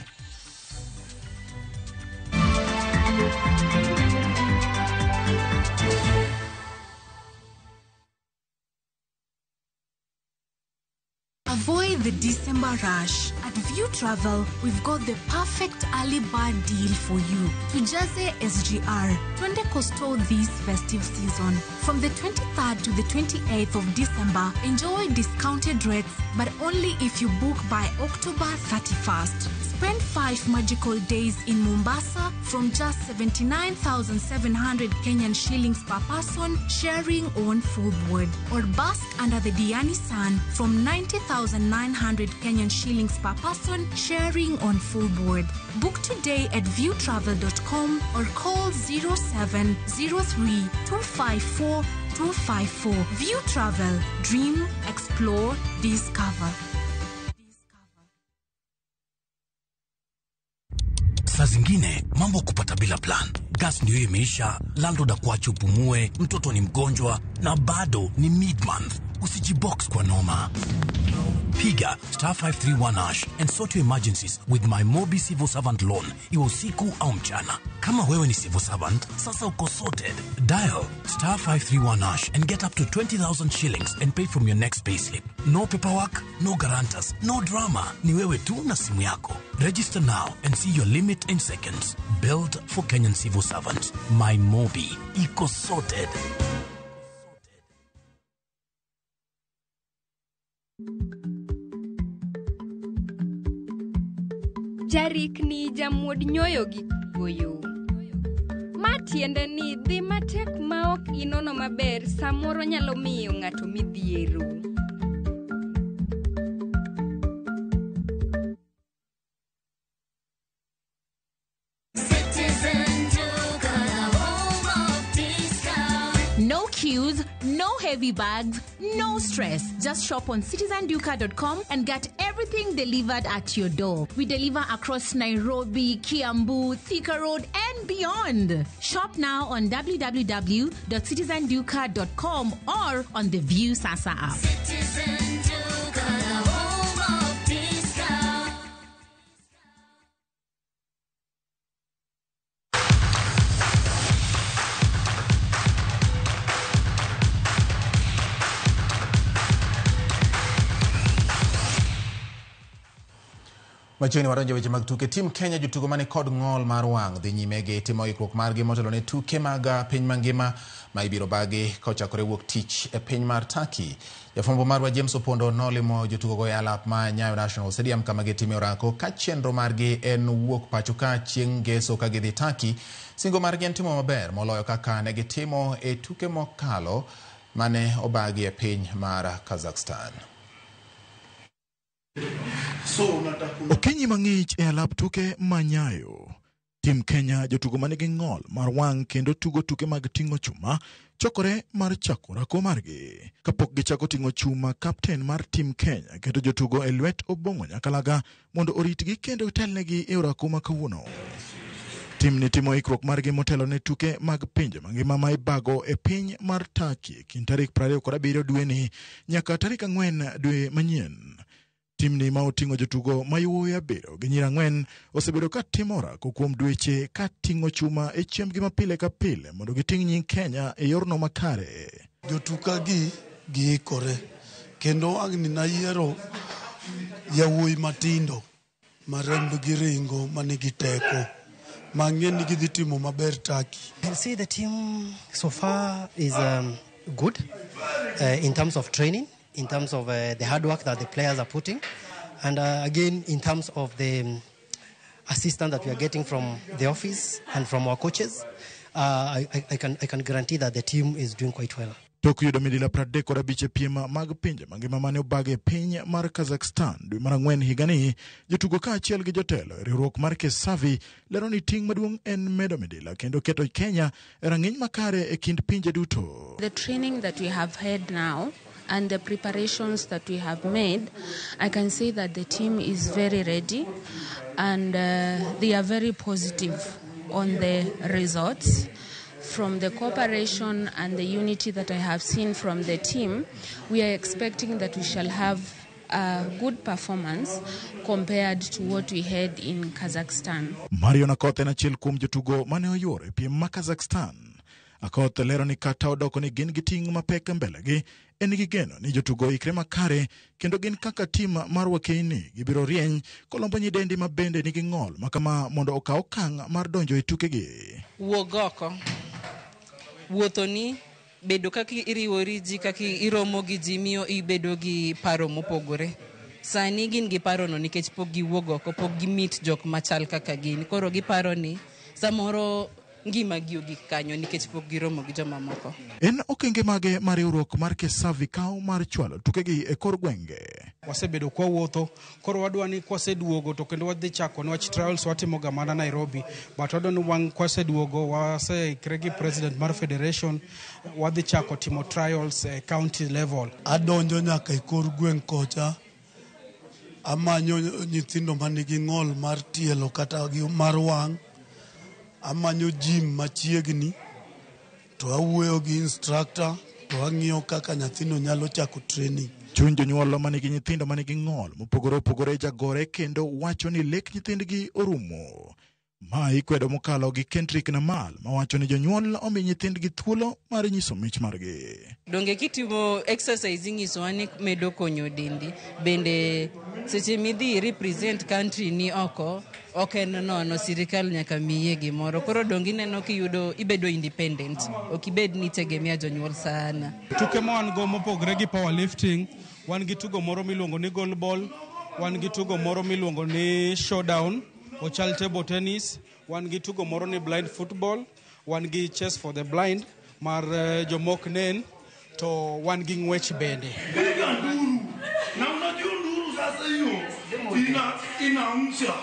Avoid the December rush. At View Travel, we've got the perfect early bird deal for you. Tujaze SGR, Twende Coastal this festive season. From the 23rd to the 28th of December, enjoy discounted rates, but only if you book by October 31st. Spend 5 magical days in Mombasa from just 79,700 Kenyan shillings per person, sharing on full board. Or bask under the Diani sun from 90,900 Kenyan shillings per person, sharing on full board. Book today at viewtravel.com or call 0703 254 254. View Travel. Dream, explore, discover.
Saa zingine mambo kupata bila plan. Gas ndio imeisha, landlord akuache upumue, mtoto ni mgonjwa na bado ni mid month. Usijibox kwa noma. Piga star 531 hash and sort your emergencies with my Mobi Civil Servant Loan, iwe usiku au mchana. Kama wewe ni civil servant, sasa uko sorted. Dial star 531 hash and get up to 20,000 shillings and pay from your next payslip. No paperwork, no guarantors, no drama. Ni wewe tu na simu yako. Register now and see your limit in seconds. Built for Kenyan civil servants. My Mobi. Iko sorted.
Jarikni jamuod nyoyo gi kuoyo. Ma tiende ni dhi matek ma ok inono maber samoro nyalo miyo ng'ato midhiero.
No queues, no heavy bags, no stress. Just shop on citizenduka.com and get everything delivered at your door. We deliver across Nairobi, Kiambu, Thika Road, and beyond. Shop now on www.citizenduka.com or on the View Sasa app.
Citizen Duka, the home of discount.
Machiegni wadonjo weche mag tuke. Team Kenya jotugo mani kod ng'ol mar wang' dhi nyime gi timo ikruok margi motelo ne tuke mag piny mangima ma ibiro bagi kochakore wuok tich e piny mar Turkey. Jafwambo marwa James Opondo nolimo jotugo go e alap ma Nyayo National Stadium kama gitime orako ka chenro margi en wuok pacho ka chieng' ngeso ka gidhi Turkey. Singo margi en timo maber moloyo kaka ne gitimo e tuke mokalo mane obagi e piny mar Kazakhstan.
Okinyi mang'ich e alap tuke ma Nyayo. Tim Kenya jotugo manigi ng'ol mar wang' kendo tugo tuke mag ting'o chuma chokore mar chako orako margi. Kapok gichako ting'o chuma, kapten mar Tim Kenya keto jotugo e lwet Obong'o Nyakalaga mondo oritgi kendo telnegi e orako ma kawuono. Tim ni timo ikruok margi motelo ne tuke mag pinje mangima ma ibago e piny mar Turkey kind tarik 27 dweni nyaka tarik 4 dwe manyien. Timni ma oting'o jotugo ma yawuowi 7 gi nyiri 4 osebedo ka timo orako kuom dweche ka ting'o chuma e chiembgi ma pile ka pile mondo giting' nying Kenya e yorno makare.
Jotuka gi giikore kendo ang' nayiero yawuoyi matindo ma rembgi ringo manigi teko mang'e ni gidhi timo maber Turkey.
I can see the team so far is good in terms of training, in terms of the hard work that the players are putting, and again in terms of the assistance that we are getting from the office and from our coaches. I can guarantee that the team is doing quite well.
Tok yudo midila 35 e piem mag pinje mangima mane obag e piny mar Kazakhstan dwe mar 4 higani, jotugo kaachiel gi jotelo e riwruok mar Kesavi lero ni ting' maduong' en medo midila kendo keto Kenya e rang'iny makare e kind pinje duto.
The training that we have had now and the preparations that we have made, I can say that the team is very ready and they are very positive on the results. From the cooperation and the unity that I have seen from the team, we are expecting that we shall have a good performance compared to what we had in Kazakhstan.
Marion Akoth en achiel kuom jotugo mane oyuoro e piem ma Kazakhstan. Akoth lero ni kata odoko ni gin gi ting' mapek e mbelegi, en gi geno ni jotugo ikre makare kendo gin kaka tim mar Wakeini gibiro rieny kolombo nyidendi ma bende nigi ng'ol makama mondo okaw okang' mar donjo e tukegi.
Wuog oko. Wuotho ni bedo kaka iriwori ji, kaka iromo gi ji miyo ibedo gi paro mopogore. Sani gin gi parono nikech pok giwuok oko, pok gimit jok machal kaka gin. Koro giparo ni samoro ngimagi ogik kanyo nikech pok giromo gi jomamoko.
En okenge mage ma riwruok mar Kesavi kawo mar chwalo tukegi e kor gwenge?
Wasebedo kwawuotho, koro wadwa ni kwaseduogo to kendo wadhi chako niwach trials watimo ga mana Nairobi, but wadwa ni wang' kwaseduogo waseikre gi president mar federation, wadhi chako timo trials e county level.
Adonjo nyaka e kor gweng' kocha, amanyo nyithindo manigi ng'ol mar tielo kata gi mar wang', amanyo gym machiegni to awuoyo gi instructor to ang'iyo kaka nyathino nyalo chako training.
Chuny jonyuol manigi nyithindo manigi ng'ol mopogore opogore jagore kendo wacho ni lek nyithindgi orumo. Ma ikwedo mokalo gi Kendrick Namal mawacho ni jonyuol omi nyithindgi thuolo mar nyiso mich margi.
Donge kitimo exercise inyisowa ni medo konyo dendi, bende seche midhi represent country ni oko ok en nono, sirikal nyaka miye gimoro. Koro donge ineno kiyudo ibedo independent, ok ibed ni itegemea jonyuol sana.
Tuke ma wan go mopogre gi powerlifting, wan gi tugo moro miluongo ni goalball, wan gi tugo moro miluongo ni showdown, ochal table tennis, wan gi tugo moro ni blind football, wan gi chess for the blind mar jomok nen, to wan gi ng'wech bende.
Piga nduru na unajua nduru sasa hiyo inaamsha.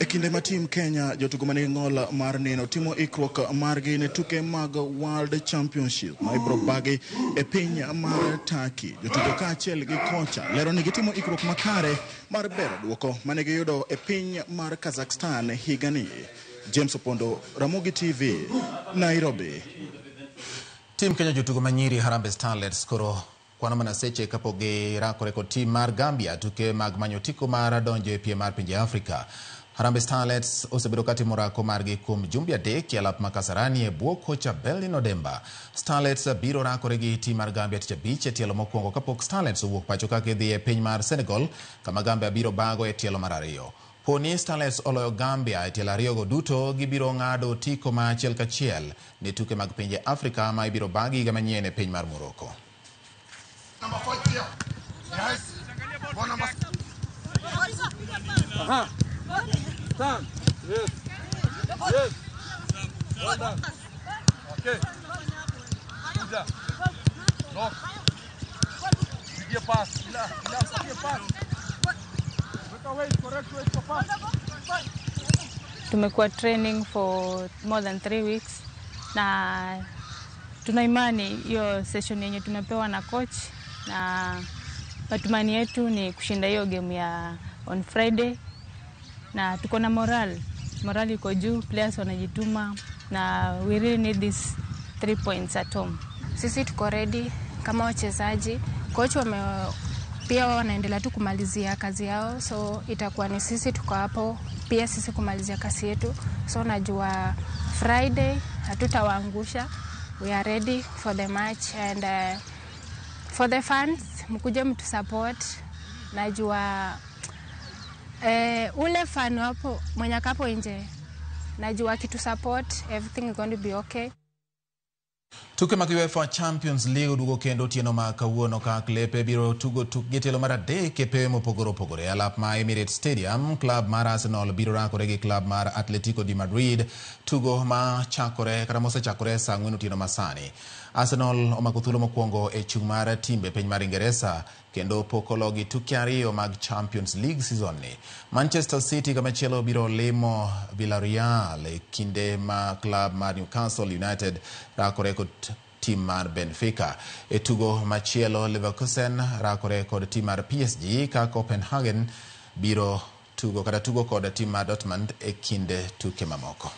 E kinde ma team Kenya jotugo manigi ng'ol mar neno timo ikruok margi ne tuke mag World Championship ma ibiro bagi e piny mar Turkey. Jotugo kaachiel gi kocha lero ni gitimo ikruok makare mar bero duoko mane giyudo e piny mar Kazakhstan higani. James Opondo, Ramogi TV, Nairobi.
Team Kenya jotugo manyiri Harambee Starlets koro kwano mana seche kapok girakore kod tim mar Gambia tuke mag manyo otiko mar donjo e piem mar pinje Afrika. Harambee Starlets osebedo katimo orako margi kuom jumbe 3 e alap ma Kasarani e bwo kocha Berlin Odemba. Starlets biro rakore gi tim mar Gambia tich abich e tielo mokwongo kapok Starlets owuok pacho ka gidhi e piny mar Senegal kama Gambia biro bago e tielo mar 2. Poni Starlets oloyo Gambia e tielo 2 go duto, gibiro ng'ado otiko ma achiel kachiel ne tuke mag pinje Afrika ma ibiro bagi higa manyien e piny mar Morocco.
Number 5 here. Yes. Ball number.
Aha. Stand. Yes. Yes. Well done. Okay. Kuja. Knock. Pigia pass. Ila, ila, pigia pass. Weka weight, correct weight for pass.
Tumekuwa training for more than 3 weeks na tuna imani hiyo session yenye tumepewa na coach, na matumaini yetu ni kushinda hiyo game ya on Friday, na tuko na morale iko juu, players wanajituma na we really need this 3 points at home.
Sisi tuko ready kama wachezaji, coach pia wao wanaendelea tu kumalizia kazi yao, so itakuwa ni sisi tuko hapo pia sisi kumalizia kazi yetu. So najua Friday hatutawaangusha. We are ready for the match and for the fans mkuje mtu support. Najua ule fan hapo mwenye hapo nje, najua kitu support, everything is going to be okay.
Tuke mag UEFA Champions League oduogo kendo otieno ma kawuono ka klepe biro tugo tukgi tielo mar 3 e pewe mopogore opogore. E alap ma Emirates Stadium, klab mar Arsenal biro rakore gi klab mar Atletico de Madrid, tugo ma chakore kata mosechakore saa 4 otieno masani. Arsenal omako thuolo mokwongo e chung' mar timbe piny mar Ingeresa kendo pok ologi tuke 2 mag Champions League season ni. Manchester City kamachielo biro limo Villarreal e kinde ma klab mar Newcastle United rakore kod tim mar Benfica. E tugo machielo, Leverkusen rakore kod tim mar PSG ka Copenhagen biro tugo kata tugo kod tim mar Dortmund e kinde tuke mamoko.